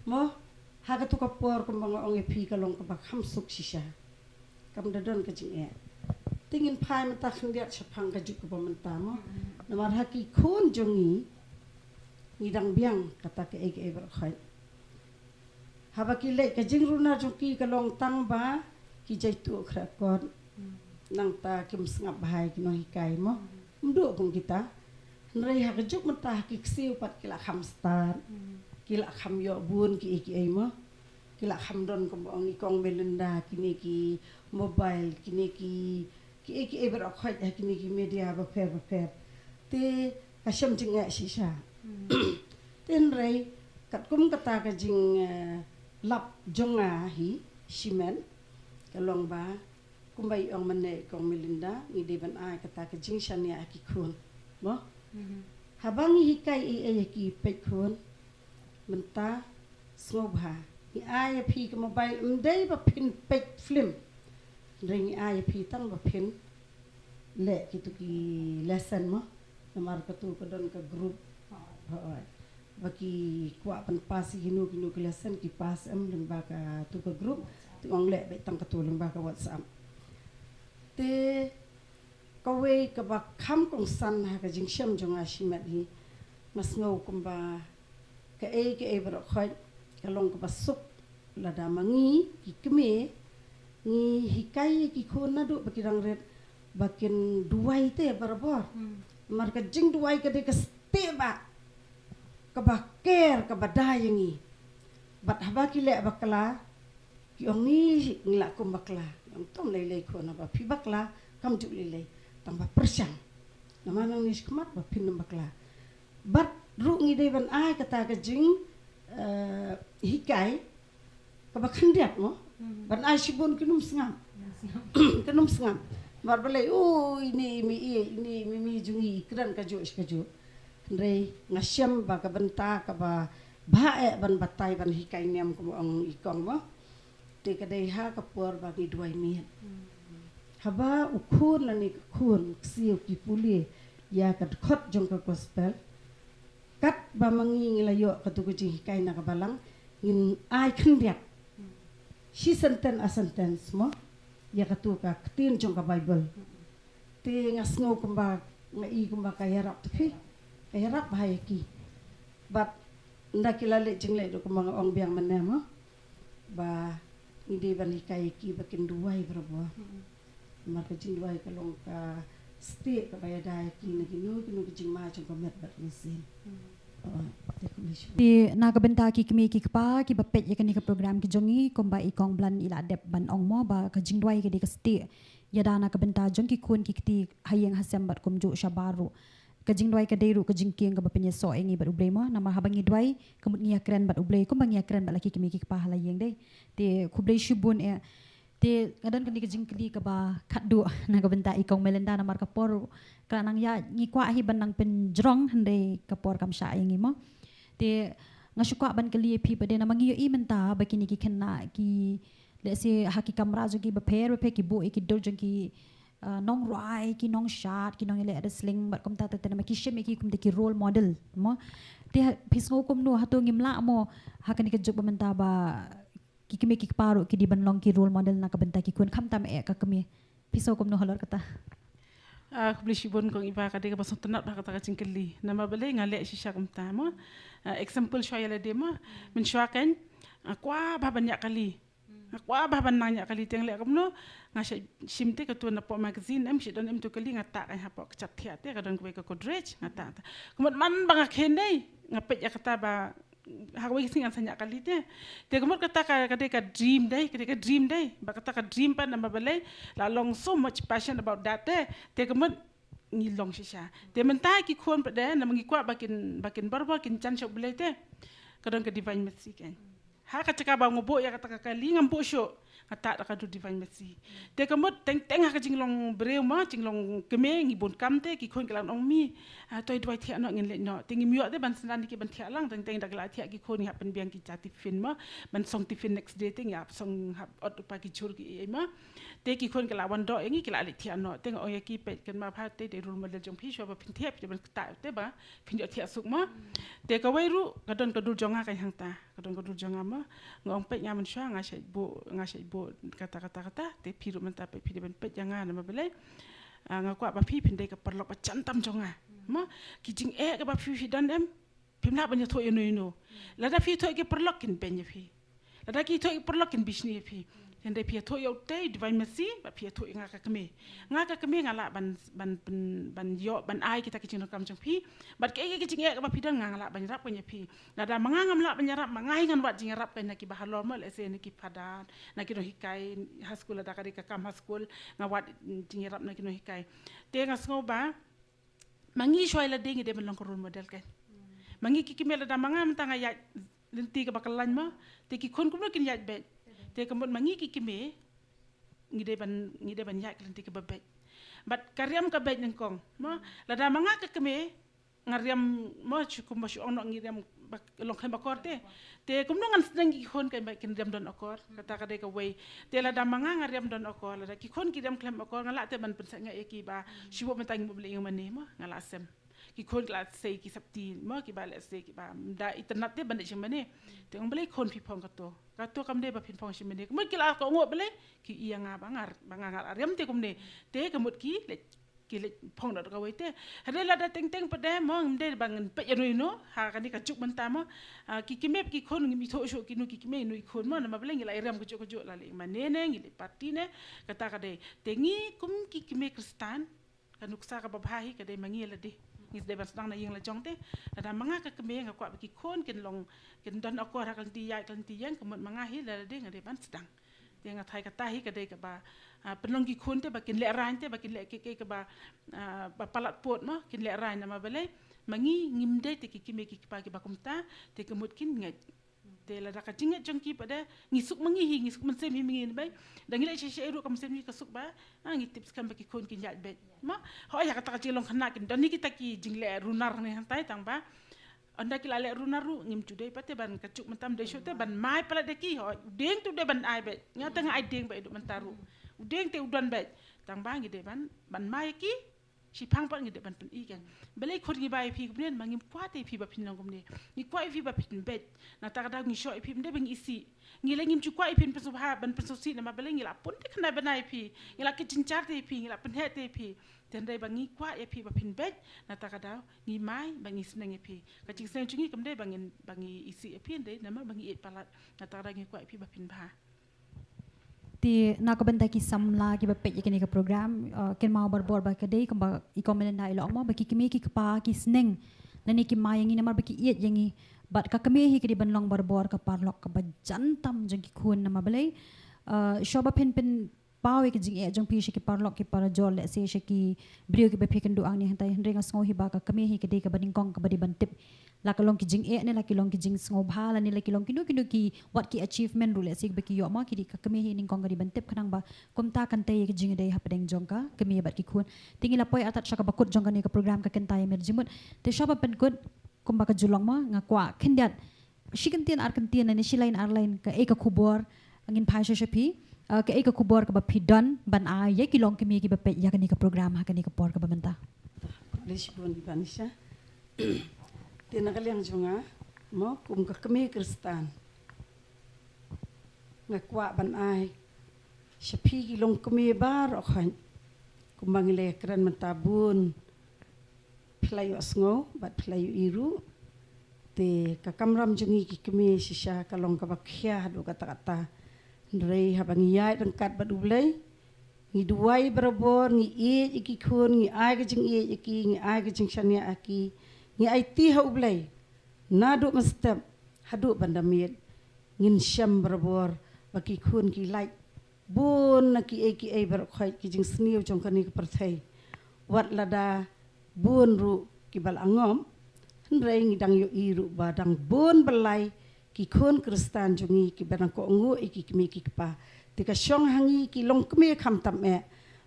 mo, ha kato ka por kumba nga ong ïa phi ka long kaba kham suk shisha. Kam da don ka jingeh. Te ngin phai mynta khyndiat shaphang ka juk kaba mynta mo. Namar ha ki khun jong ngi, ngi dang biang kata kaei kaei baroh khoit. Haba ki leit ka jingrunar jong ki ka long tang ba ki jaituh khreh kot. Hmm. Nangta kim sngap bha ïa ki nonghikai mo. Hmm. Ym duh kum kita. Hynrei ha ka juk mynta ha ki ksiew pat ki la kham start. Hmm. Ki la kham ïoh bun kiei kiei mo. Ki la kham don kumba ong i Kong Melinda kine ki mobile, kine ki, kiei kiei baroh khoit ha kine ki media bapher bapher. Te ka shem jingeh shisha. Hmm. Te hynrei katkum kata ka jing, eh, lap jong nga hi shimet ka long ba kumba i ong mynne i Kong Melinda, ngi dei ban ai kata ka jingshaniah ha ki khun. Mo? Mhm. Haba ngi hikai ei ei ha ki peit khun, mynta sngewbha. Ngi ai ïa phi ka mobile, ym dei ba phin peit film. Hynrei ngi ai ïa phi tang ba phin leh kito ki lesson mo. Namar kato ka don ka group. Hooid. Ba ki kwah ban pass ïa kino kino ki lesson ki pass em lyngba kato ka group. Te ong leh beit tang kato lyngba ka WhatsApp. Te kawei kaba kham kongsan ha ka jingshem jong nga shimet hi, nga sngew kumba kaei kaei baroh khoit ka long kaba suk lada ma ngi ki kmie Ngi hikai ïa ki khun naduh ba ki dang rit ba kin duwai te barabor. Namar ka jingduwai ka dei ka stieh ba kaba ker kaba da ïa ngi. Bad haba ki leh bakla, ki ong ngi, ngi lah kum bakla. Ong tom lei lei khun, haba phi bakla kam ju lei lei, tang ba pyrshang. Namar nangne shakhmat ba phin ym bakla. Bad ruh ngi dei ban ai kata ka jing, eh, hikai kaba khyndiat mo. Ban ai shibun kin ym sngap. Kin ym sngap. Namar balei, ui, ine i mei, ine i mei jong ngi, i kren kajuh shi kajuh. Hynrei nga shem ba ka bynta kaba bha eh ban batai, ban hikai niam, kum ong i kong mo. Te ka dei ha ka por ba ngi duwai miet. Haba u khun lane ka khun ksiew ki pule ïa ka dkhot jong ka gospel, katba ma ngi ngi la ïoh katu ka jinghikai na ka balang, ngin ai khyndiat shi sentence ar sentence mo ïa katu ka ktien jong ka Baibl. Te nga sngew kumba, nga i kumba ka ïarap te phi, ka ïarap bha ïa ki. Bad nda ki la leh jingleh ruh kumba nga ong biang mynne mo, ba ngi dei ban hikai ïa ki ba kin duwai barabor. Namar ka jingduwai ka long ka stieh kaba ïada ïa ki na kino kino ki jingma jong ka met bad ka mynsiem. Oh, te khublei shibun. Te na ka bynta ki kmie ki kpa kiba peit ïa kane ka program ki jong ngi, kumba i Kong Blan i la dep ban ong mo, ba ka jingduwai ka dei ka stieh ïada na ka bynta jong ki khun ki kti ha ïing ha sem bad kumjuh shabar ruh. Ka jingduwai ka dei ruh ka jingkieng kaba pynïasoh ïa ngi bad U Blei mo, namar haba ngi duwai ka mut ngi ïakren bad U Blei kumba ngi ïakren bad la ki kmie ki kpa ha la ïing dei. Te khublei shibun eh. Te nga don kane ka jingkylli kaba khatduh na ka bynta i Kong Melinda, namar ka por ka la nang ïaid, ngi kwah hi ban nang pynjrong hynrei ka por kam shah ïa ngi mo. Te nga shu kwah ban kylli ïa phi pat de, namar ngi ïohi mynta ba kine ki khynnah ki, let's say, ha ki kamra jong ki bapher bapher, ki buh ïa ki dur jong ki, ah, nongrwai, ki nongshad, ki nongïaleh wrestling bad kumta te, namar ki shim ïa ki kum te ki role model mo. Te ha, phi sngew kumno, hato ngim lah mo ha kane ka juk ba mynta ba ki kmie ki kpa ruh ki dei ban long ki role model na ka bynta ki khun, khamtam eh ka kmie? Phi sngew kumno halor kata? Ah, khublei shibun Kong Eva, ka dei kaba sngewtynnat bha kata ka jingkylli. Namar balei nga leh shisha kumta mo. Ah, example shuwa ïa lade mo. Mynshuwa kan nga kwah bha ban ñiah kali. Nga kwah bha ban nang ñiah kali, te nga leh kumno, nga shah shim te katu napoh magazine em, shu don em tu kali, nga tah kan hapoh ka chat thiah te, ka don kawei ka Godrej, nga tah. Ka mut man ba nga khein dei, nga peit ïa kata ba ha kawei ka sngi ngan sa ñiah kali te. Te ka mut kata ka, ka dei ka dream dei, ka dei ka dream dei. Ba kata ka dream pat namar balei, la long so much passion about that te. Te ka mut ngi long shisha. Te mynta ki khun pat de, namar ngi kwah ba kin, ba kin barabor kin jan sha U Blei te. Ka don ka Divine Mercy kan. Ha ka jaka ba nga buh ïa kata ka kali ngam buh shuh. Nga tah da ka dur Divine Mercy. Te ka mut teng teng ha ka jinglong briew mo, jinglong kmie, ngi bun kam te, ki khun ki la ong mi, ah, to duwai thiah noh, ngin leit noh. Te ngim ïoh te ban synran ïa ki ban thiah lang, teng teng da ki la thiah ki khun ngi hap pynbiang ki ja tiffin mo, ban song tiffin next day te ngi hap song, hap ot u pa ki jhur ki ei ei mo. Te ki khun ki la wan doh ïa ngi, ki la leit thiah noh. Te nga ong ïa ki, peit, kynmaw bha te, te role model jong phi, shuwa ba phin thiah phi dei ban ktah te ba phin ïoh thiah suk mo. Te kawei ruh ka don ka dur jong nga kan hangta. Ka don ka dur jong nga mo. Nga ong peit nga mynshuwa nga shait buh, nga shait buh kata, kata, kata. Te phi ruh mynta peit phi dei ban peit ïa nga namar balei? Ah, nga kwah ba phi phin dei ka paralok ba jan tam jong nga. Mo, ki jingeh kaba phi, phi don em, phim lah ban ïathuh ïano ïano. Lada phi ïathuh ïa ki paralok kin beiñ ïa phi. Lada ki ïathuh ïa ki paralok kin bishni ïa phi. Hynrei phi ïathuh ïa U Blei, Divine Mercy, bad phi ïathuh ïa nga ka kmie. Nga ka kmie nga lah ban, ban, ban, ban ïoh, ban ai kita ki jingdonkam jong phi. Bad kaei kaei ki jingeh kaba phi don nga, nga lah ban ïarap kan ïa phi. Lada ma nga ngam lah ban ïarap, ma nga hi ngan wad jingïarap kan na kiba halor mo, let's say na ki phadar, na ki nonghikai ha skul, lada ka dei ka kam ha skul, nga wad jingïarap na ki nonghikai. Te nga sngew ba ma ngi shuwa ïa lade ngi dei ban long ka role model kan. Ma ngi ki kmie, lada ma nga mynta nga ïaid lynti kaba kyllain mo, te ki khun kumno kin ïaid beit? Te ka mut ma ngi ki kmie ngi dei ban, ngi dei ban ïaid ka lynti kaba beit. Bad ka riam ka beit nyngkong mo. Lada ma nga ka kmie nga riam mo, shu kumba shu ong noh, ngi riam ba, long khlem akor te. Te kumno ngan sneng ki khun kan ba kin riam don akor? Kata ka dei kawei. Te lada ma nga nga riam don akor, lada ki khun ki riam khlem akor, nga lah te ban pynsangeh ïa ki ba shu buh mynta ngi buh beli ïa mane mo, nga lah sem. Ki khun ki la sei ki sopti mo, kiba, let's say, kiba da itynnat te ban leit sha mane. Te ong balei khun phi phong kato? Kato kam dei ba phin phong sha mane. Ka mut ki la kohnguh balei? Ki ïa nga ba nga, ba nga nga la riam te kumne. Te ka mut ki leit, ki leit phong da kawei te. Hynrei lada teng teng pat de mo, ngim dei ba ngin peit ïa no ïa no ha kane ka juk mynta mo. Ah, ki kmie ki khun ngim ithuh shuh ki no ki kmie no ki khun mo, namar balei ngi la ïarem ka juk ka juk, la leit mane ne ngi leit party ne, kata ka dei. Te ngi kum ki kmie Khristan, ka nuksa kaba bha hi ka dei ma ngi lade. Ngi dei ban sdang na ïing la jong te. Lada ma nga ka kmie nga kwah ba ki khun kin long, kin don akor ha ka lynti ïaid ka lynti ïeng, ka mut ma nga hi lade nga dei ban sdang. Te nga tharai kata hi ka dei kaba, ah, pynlong ki khun te ba kin lehraiñ te, ba kin leh kiei kiei kaba, ah, ba palat pud mo, kin lehraiñ, namar balei ma ngi ngim dei te ki kmie ki kpa kiba kumta, te ka mut kin ngeit. Te lada ka jingngeit jong ki pat de, ngi suk ma ngi hi, ngi suk mynsiem hi ma ngi, ne beit. Da ngi leh shisha ruh ka mynsiem ngi ka suk ba, ah, ngi tip skhem ba ki khun kin ïaid beit. Mo, hooid ha kata ka jinglong khynnah kin don hi kita ki jingleh runar ne hangtai, tang ba ynda ki la leh runar ruh ngim ju dei pat te ban, ka juk mynta ym dei shuh te ban mai palat ïa ki. Hooid u dieng te u dei ban ai beit, nga te nga ai dieng beit haduh mynta ruh. U dieng te u don beit, tang ba ngi dei ban, ban mai ïa ki. Shiphang pat ngi dei ban pyni kan. Balei khun ngi bai ïa phi kumne, ma ngim kwah te ïa phi ba phin long kumne. Ngi kwah ïa phi ba phin beit. Nangta ka daw ngi shoh ïa phi, ym dei ba ngi isih. Ngi lei ngim ju kwah ïa phi ban pynsngewbha, ban pynsngewsih, namar balei ngi la pun te khynnah bnai ïa phi, ngi la kit jynjar te ïa phi, ngi la pynheh te ïa phi. Te hynrei ba ngi kwah ïa phi ba phin beit, nangta ka daw ngi mai ba ngi sneng ïa phi. Ka jingsneng jong ngi kam dei ba ngin, ba ngi isih ïa phi, hynrei namar ba ngi ïeit palat, nangta ka daw ngi kwah ïa phi ba phin bha. Te na ka bynta ki samla kiba peit ïa kane ka program, uh, kynmaw barabor ba ka dei kumba i Kong Melinda i la ong mo, ba ki kmie ki kpa ki sneng lane ki mai ïa ngi namar ba ki ïeit ïa ngi. Bad ka kmie hi ka dei ban long barabor ka paralok kaba jan tam jong ki khun, namar balei, uh, shuwa ba phin pynpaw ïa ka jingeh jong phi sha ki paralok ki parajor, lehse sha ki briew kiba phi kynduh hangne hangtai, hynrei nga sngew hi ba ka kmie hi ka dei kaba nyngkong kaba dei ban tip. La ka long ki jingeh ne la ki long ki jingsngewbha lane la ki long kino kino ki, wat ki achievement ruh lehse ba ki ïoh mo, ki dei, ka kmie hi nyngkong ka dei ban tip, khnang ba kumta kan tei ïa ka jingïadei hapdeng jong ka kmie bad ki khun. Te ngi la poi artat sha kaba kut jong kane ka program, ka kynta ïa mir jingmut. Te shuwa ban pynkut, kumba ka ju long mo, nga kwah khyndiat shi kyntien ar kyntien lane shi lain ar lain, kaei ka khubor, ngin phai sha sha phi, uh, kaei ka khubor kaba phi don ban ai ïa ki longkmie kiba peit ïa kane ka program ha kane ka por kaba mynta. Khublei shibun i Banisha. Te na ka liang jong nga mo, kum ka kmie Khristan, nga kwah ban ai sha phi ki longkmie baroh khoit, kumba ngi la kren mynta bun phi la ïohsngew bad phi la ïohi ruh. Te ka kamram jong ngi ki kmie shisha ka long kaba khia haduh katta katta. Hynrei haba ngi ïaid ryngkat bad U Blei, ngi duwai barabor, ngi ïeit ïa ki khun, ngi ai ka jingïeit ïa ki, ngi ai ka jingshaniah ïa ki, ngi aiti ha U Blei naduh mynstep haduh ban da miet. Ngin shem barabor ba ki khun ki lait bun na kiei kiei baroh khoit, ki jingsniew jong kane ka pyrthei. Wat lada bun ruh kiba la ngop, hynrei ngi dang ïohi ruh ba dang bun byllai ki khun Khristan jong ngi kiba dang kohnguh ïa ki kmie ki kpa. Te ka shong ha ngi ki longkmie khamtam eh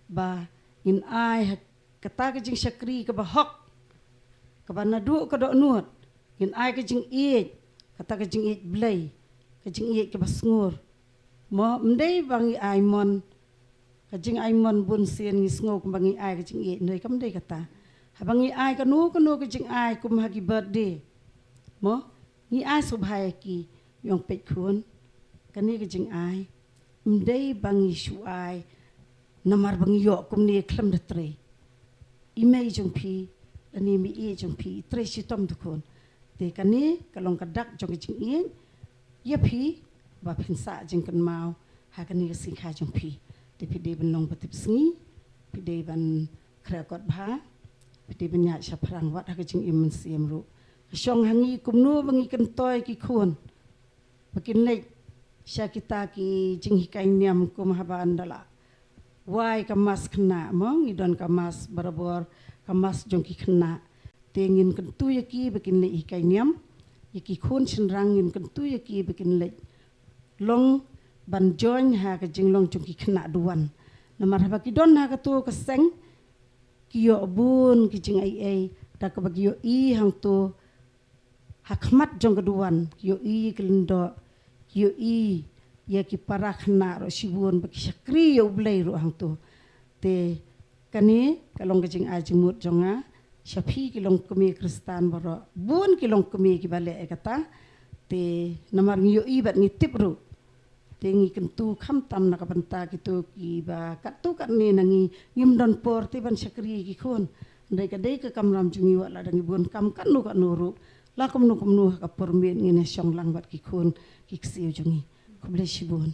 ba ngin ai ha kata ka jingshakri kaba hok, kaba naduh ka dohnud, ngin ai ka jingïeit, kata ka jingïeit Blei, ka jingïeit kaba sngur. Mo, ym dei ba ngi ai mon, ka jingai mon bun sien ngi sngew kumba ngi ai ka jingïeit, hynrei kam dei kata. Haba ngi ai kano kano ka jingai kum ha ki birthday, mo, ngi ai sngewbha ïa ki, ïong peit khun, kane ka jingai ym dei ba ngi shu ai namar ba ngi ïoh kumne khlem da trei. I mei jong phi lane i mei jong phi i trei shitom da khun. Te kane ka long ka dak jong ka jingïeit ïa phi ba phin sah jingkynmaw ha kane ka sngi kha jong phi. Te phi dei ban long ba tip sngi, phi dei ban khreh kot bha, phi dei ban ïaid shaphrang wat ha ka jingim mynsiem ruh. Ka shong ha ngi kumno ba ngi kyntoi ki khun ba kin leit sha kita ki jinghikai niam kum haba ynda la wai ka mass khynnah, mo, ngi don ka mass barabor, ka mass jong ki khynnah. Te ngin kyntu ïa ki ba kin leit hikai niam, ïa ki khun shynrang ngin kyntu ïa ki ba kin leit long ban join ha ka jinglong jong ki khynnah duwan. Namar haba ki don ha kato ka seng, ki ïoh bun ki jingai ei da kaba ki ïohi hangto ha khmat jong ka duwan, ki ïohi ki lyngdoh, ki ïohi ïa ki para khynnah ruh shibun ba ki shakri ïa U Blei ruh hangto. Te kane ka long ka jingai jingmut jong nga sha phi ki longkmie Khristan baroh, bun ki longkmie kiba leh ïa kata. Te namar ngi ïohi bad ngi tip ruh Ngi kyntu khamtam na ka bynta kito kiba katto katne na ngi ngim don por te ban shakri ki khun. Dei ka dei ka kamram jong ngi wat la dang ngi bun kam katno katno ruh. La kumno kumno ha ka por miet ngin ïa shong lang bad ki khun ki ksiew jong ngi. Khublei shibun.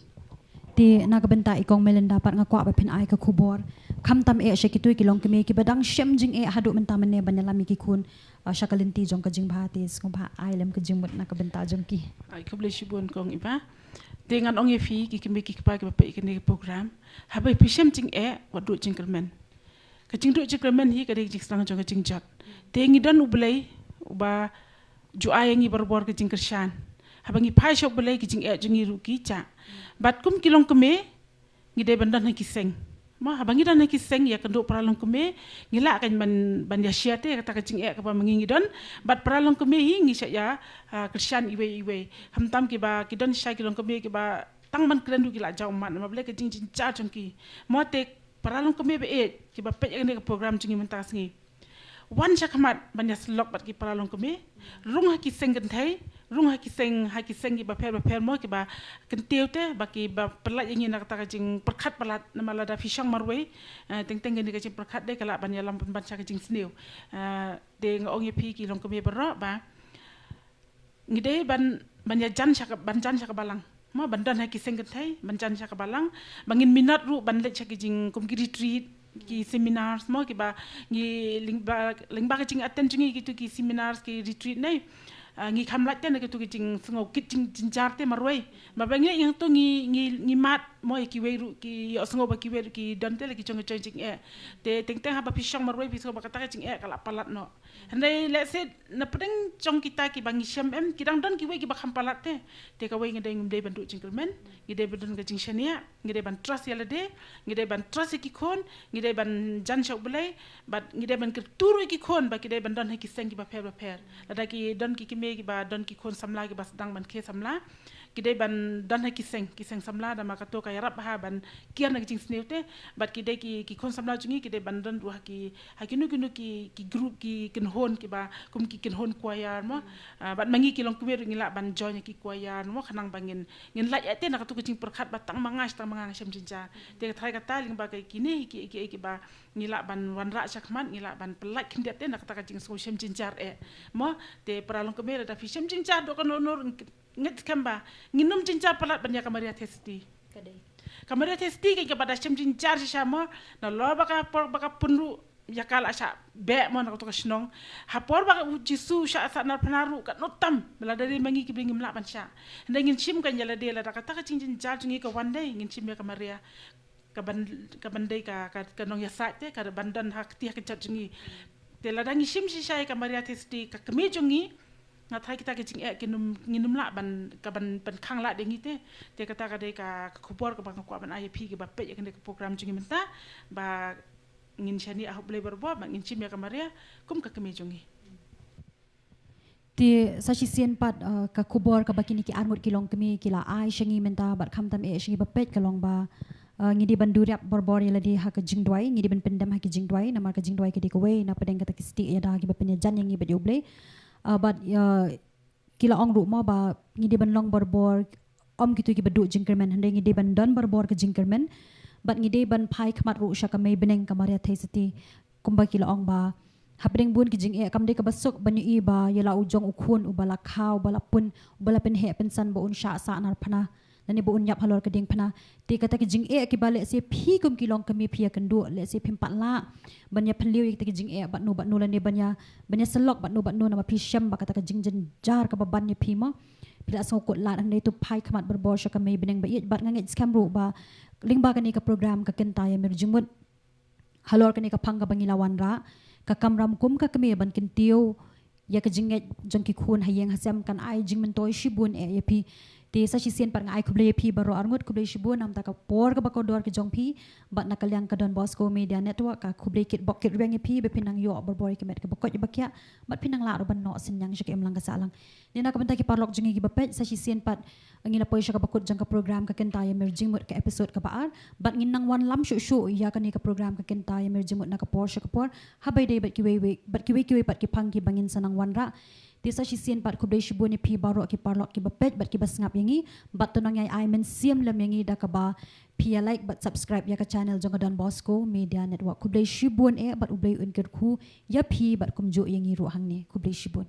Te na ka bynta i Kong Melinda pat nga kwah ba phin ai ka khubor. Khamtam eh sha kito ki longkmie kiba dang shem jingeh haduh mynta mynne ban ïalam ïa ki khun, ah, sha ka lynti jong ka jingbha te sngewbha ai lem ka jingmut na ka bynta jong ki. Ai khublei shibun Kong Iba. Te ngan ong ïa phi ki kmie ki kpa kiba peit kane ka program. Haba phi shem jingeh wat duh jingkyrmen. Ka jingduh jingkyrmen hi ka dei ka jingsdang jong ka jingjot. Te ngi don U Blei uba ju ai ïa ngi barabor ka jingkyrshan. Haba ngi phai sha U Blei ki jingeh jong ngi ruh ki jah. Bad kum ki longkmie ngi dei ban don ha ki seng. Mo haba ngi don ha ki seng ïa kynduh para longkmie ngi lah kan ban ban ïa share te kata ka jingeh kaba ma ngi ngi don. Bad para longkmie hi ngi shah ïa, ah, kyrshan iwei iwei. Khamtam kiba ki don sha ki longkmie kiba tang ban kren ruh ki la jaw ummat namar balei ka jingjynjar jong ki. Mo te para longkmie ba ïeit kiba peit ïa kane ka program jong ngi mynta ka sngi. Wan sha khmat ban ïa syllok bad ki para longkmie. Rung ha ki seng kynthei, rung ha ki seng, ha ki seng kiba pher ba pher mo kiba kyntiew te ba kiba pyllait ïa ngi na kata ka jingpyrkhat palat namar lada phi shong marwei. Eh, teng teng kane ka jingpyrkhat dei ka lah ban ïalam pynban sha ka jingsniew. Eh, te nga ong ïa phi ki longkmie baroh ba ngi dei ban ban ïa jan sha ka ban jan sha ka balang. Mo ban don ha ki seng kynthei ban jan sha ka balang. Ba ngin minot ruh ban leit sha ki jing kum ki retreat ki seminars mo kiba ngi lyngba lyngba ka jing attend jong ngi kitu ki seminars ki retreat ne. Ah, ngi kham lait te na kitu ki jingsngew kit jing jynjar te marwei. Ba ba ngi ngi tu ngi ngi ngi mad mo ïa kiwei ruh ki ïohsngew ba kiwei ruh ki don te la ki jong ka jong jingeh. Te teng teng haba phi shong marwei phi sngew ba kata ka jingeh ka la palat noh. Hynrei lehse na pdeng jong kita kiba ngi shem em ki dang don kiwei kiba kham palat te. Te kawei ngi dei ngim dei ban duh jingkyrmen, ngi dei ban don ka jingshaniah, ngi dei ban trust ïa lade, ngi dei ban trust ïa ki khun, ngi dei ban jan sha U Blei, bad ngi dei ban kyrtur ïa ki khun ba ki dei ban don ha ki seng kiba pher ba pher. Lada ki don ki kmie kiba don ki khun samla kiba sdang ban khie samla, ki dei ban don ha ki seng, ki seng samla da ma kato ka ïarap ha ban kiar na ki jingsniew te, bad ki dei ki ki khun samla jong ngi ki dei ban don ruh ha ki ha kino kino ki ki group ki kynhun kiba kum ki kynhun choir mo. Ah, bad ma ngi ki longkmie ruh ngi lah ban join ki choir mo khnang ba ngin ngin lait ïa te na kato ka jingpyrkhat ba tang ma nga tang ma nga shem jynjar. Te ka tharai kata lyngba ka kine ki ki kiba ngi lah ban wanrah sha khmat ngi lah ban pyllait khyndiat te na kata ka jingsngew shem jynjar eh. Mo te para longkmie lada phi shem jynjar doh kano kano ngeit skhem ba ngin ym jynjar palat ban ïa ka Maria Theisotti. Ka dei. Ka Maria Theisotti ka kaba da shem jynjar shisha mo. Nalor ba ka por ba ka pun ruh ïa ka la shah beh mo na kato ka shnong. Ha por ba ka U Jisu shah sah narphna ruh katno tam. Lada dei ma ngi ki briew ngim lah ban shah. Hynrei ngin shim kan ïa lade lada kata ka jingjynjar jong ngi ka wan dei ngin shim ïa ka Maria. Ka ban ka ban dei ka ka ka nongïasaid te ka ban don ha kti ha ka jot jong ngi. Te lada ngi shim shisha ïa ka Maria Theisotti ka kmie jong ngi. Nga tharai kita ki jingeh ki num ngi num lah ban ka ban ban khang lah de ngi te. Te kata ka dei ka ka khubor kaba nga kwah ban ai ïa phi kiba peit ïa kane ka program jong ngi mynta ba ngin shaniah ha U Blei barabor ba ngin shim ïa ka Maria kum ka kmie jong ngi. Te sa shisien pat, uh, ka khubor kaba kine ki arngut ki longkmie ki la ai sha ngi mynta bad khamtam eh sha ngi ba peit ka long ba, uh, ngi dei ban duriap barabor ïa lade ha ka jingduwai, ngi dei ban pyndem ha ki jingduwai namar ka jingduwai ka dei kawei na pdeng kata ki stieh ïada kiba pynïajan ïa ngi bad ïa U Blei. Uh, bad, uh, ki la ong ruh mo ba ngi dei ban long barabor, ym kito kiba duh jingkyrmen, hynrei ngi dei ban don barabor ka jingkyrmen. Bad ngi dei ban phai khmat ruh sha ka mei bneng ka Maria Theisotti. Kumba ki la ong ba hapdeng bun ki jingeh kam dei kaba suk ban ïohi ba ïa la u jong u khun uba la kha uba la pun uba la pynheh pynsan ba un shah sah narphna lane ba un ïap halor ka diengphna. Te kata ki jingeh kiba lehse phi kum ki longkmie phi ïakynduh lehse phim pat lah ban ïa phylliew ïa kita ki jingeh bad no bad no lane ban ïa ban ïa syllok bad no bad no namar phi shem ba kata ka jingjynjar kaba ban ïa phi mo. Phi la sngewkut lad hynrei to phai khmat barabor sha ka mei bneng ba ïeit bad nga ngeit skhem ruh ba lyngba kane ka program ka kynta ïa mir jingmut. Halor kane ka phang kaba ngi la wanrah ka kamram kum ka kmie ban kyntiew ïa ka jingngeit jong ki khun ha ïing ha sem kan ai jingmyntoi shibun eh ïa phi. Te sa shisien pat nga ai khublei ïa phi baroh arngut, khublei shibun namar ka por kaba kordor ka jong phi bad na ka liang ka Don Bosco Media Network ka khublei kitbok kitrwiang ïa phi ba phi nang ïoh barabor ïa ka met kaba koit ba khiah bad phi nang lah ruh ban noh synñiang sha ka imlang ka sahlang. Te na ka bynta ki paralok jong ngi kiba peit sa shisien pat ngi la poi sha kaba kut jong ka program ka kynta ïa mir jingmut ka episode kaba ar bad ngin nang wanlam shuh shuh ïa kane ka program ka kynta ïa mir jingmut na ka por sha ka por. Haba ïadei bad kiwei wei bad kiwei kiwei pat ki phang kiba ngin sa nang wanrah. Te sa shisien pat khublei shibun ïa phi baroh ki paralok kiba peit bad kiba sngap ïa ngi, bad to nang ïai ai mynsiem lem ïa ngi da kaba phi ïa like bad subscribe ïa ka channel jong ka Don Bosco Media Network. Khublei shibun eh bad U Blei un kyrkhu ïa phi bad kumjuh ïa ngi ruh hangne. Khublei shibun.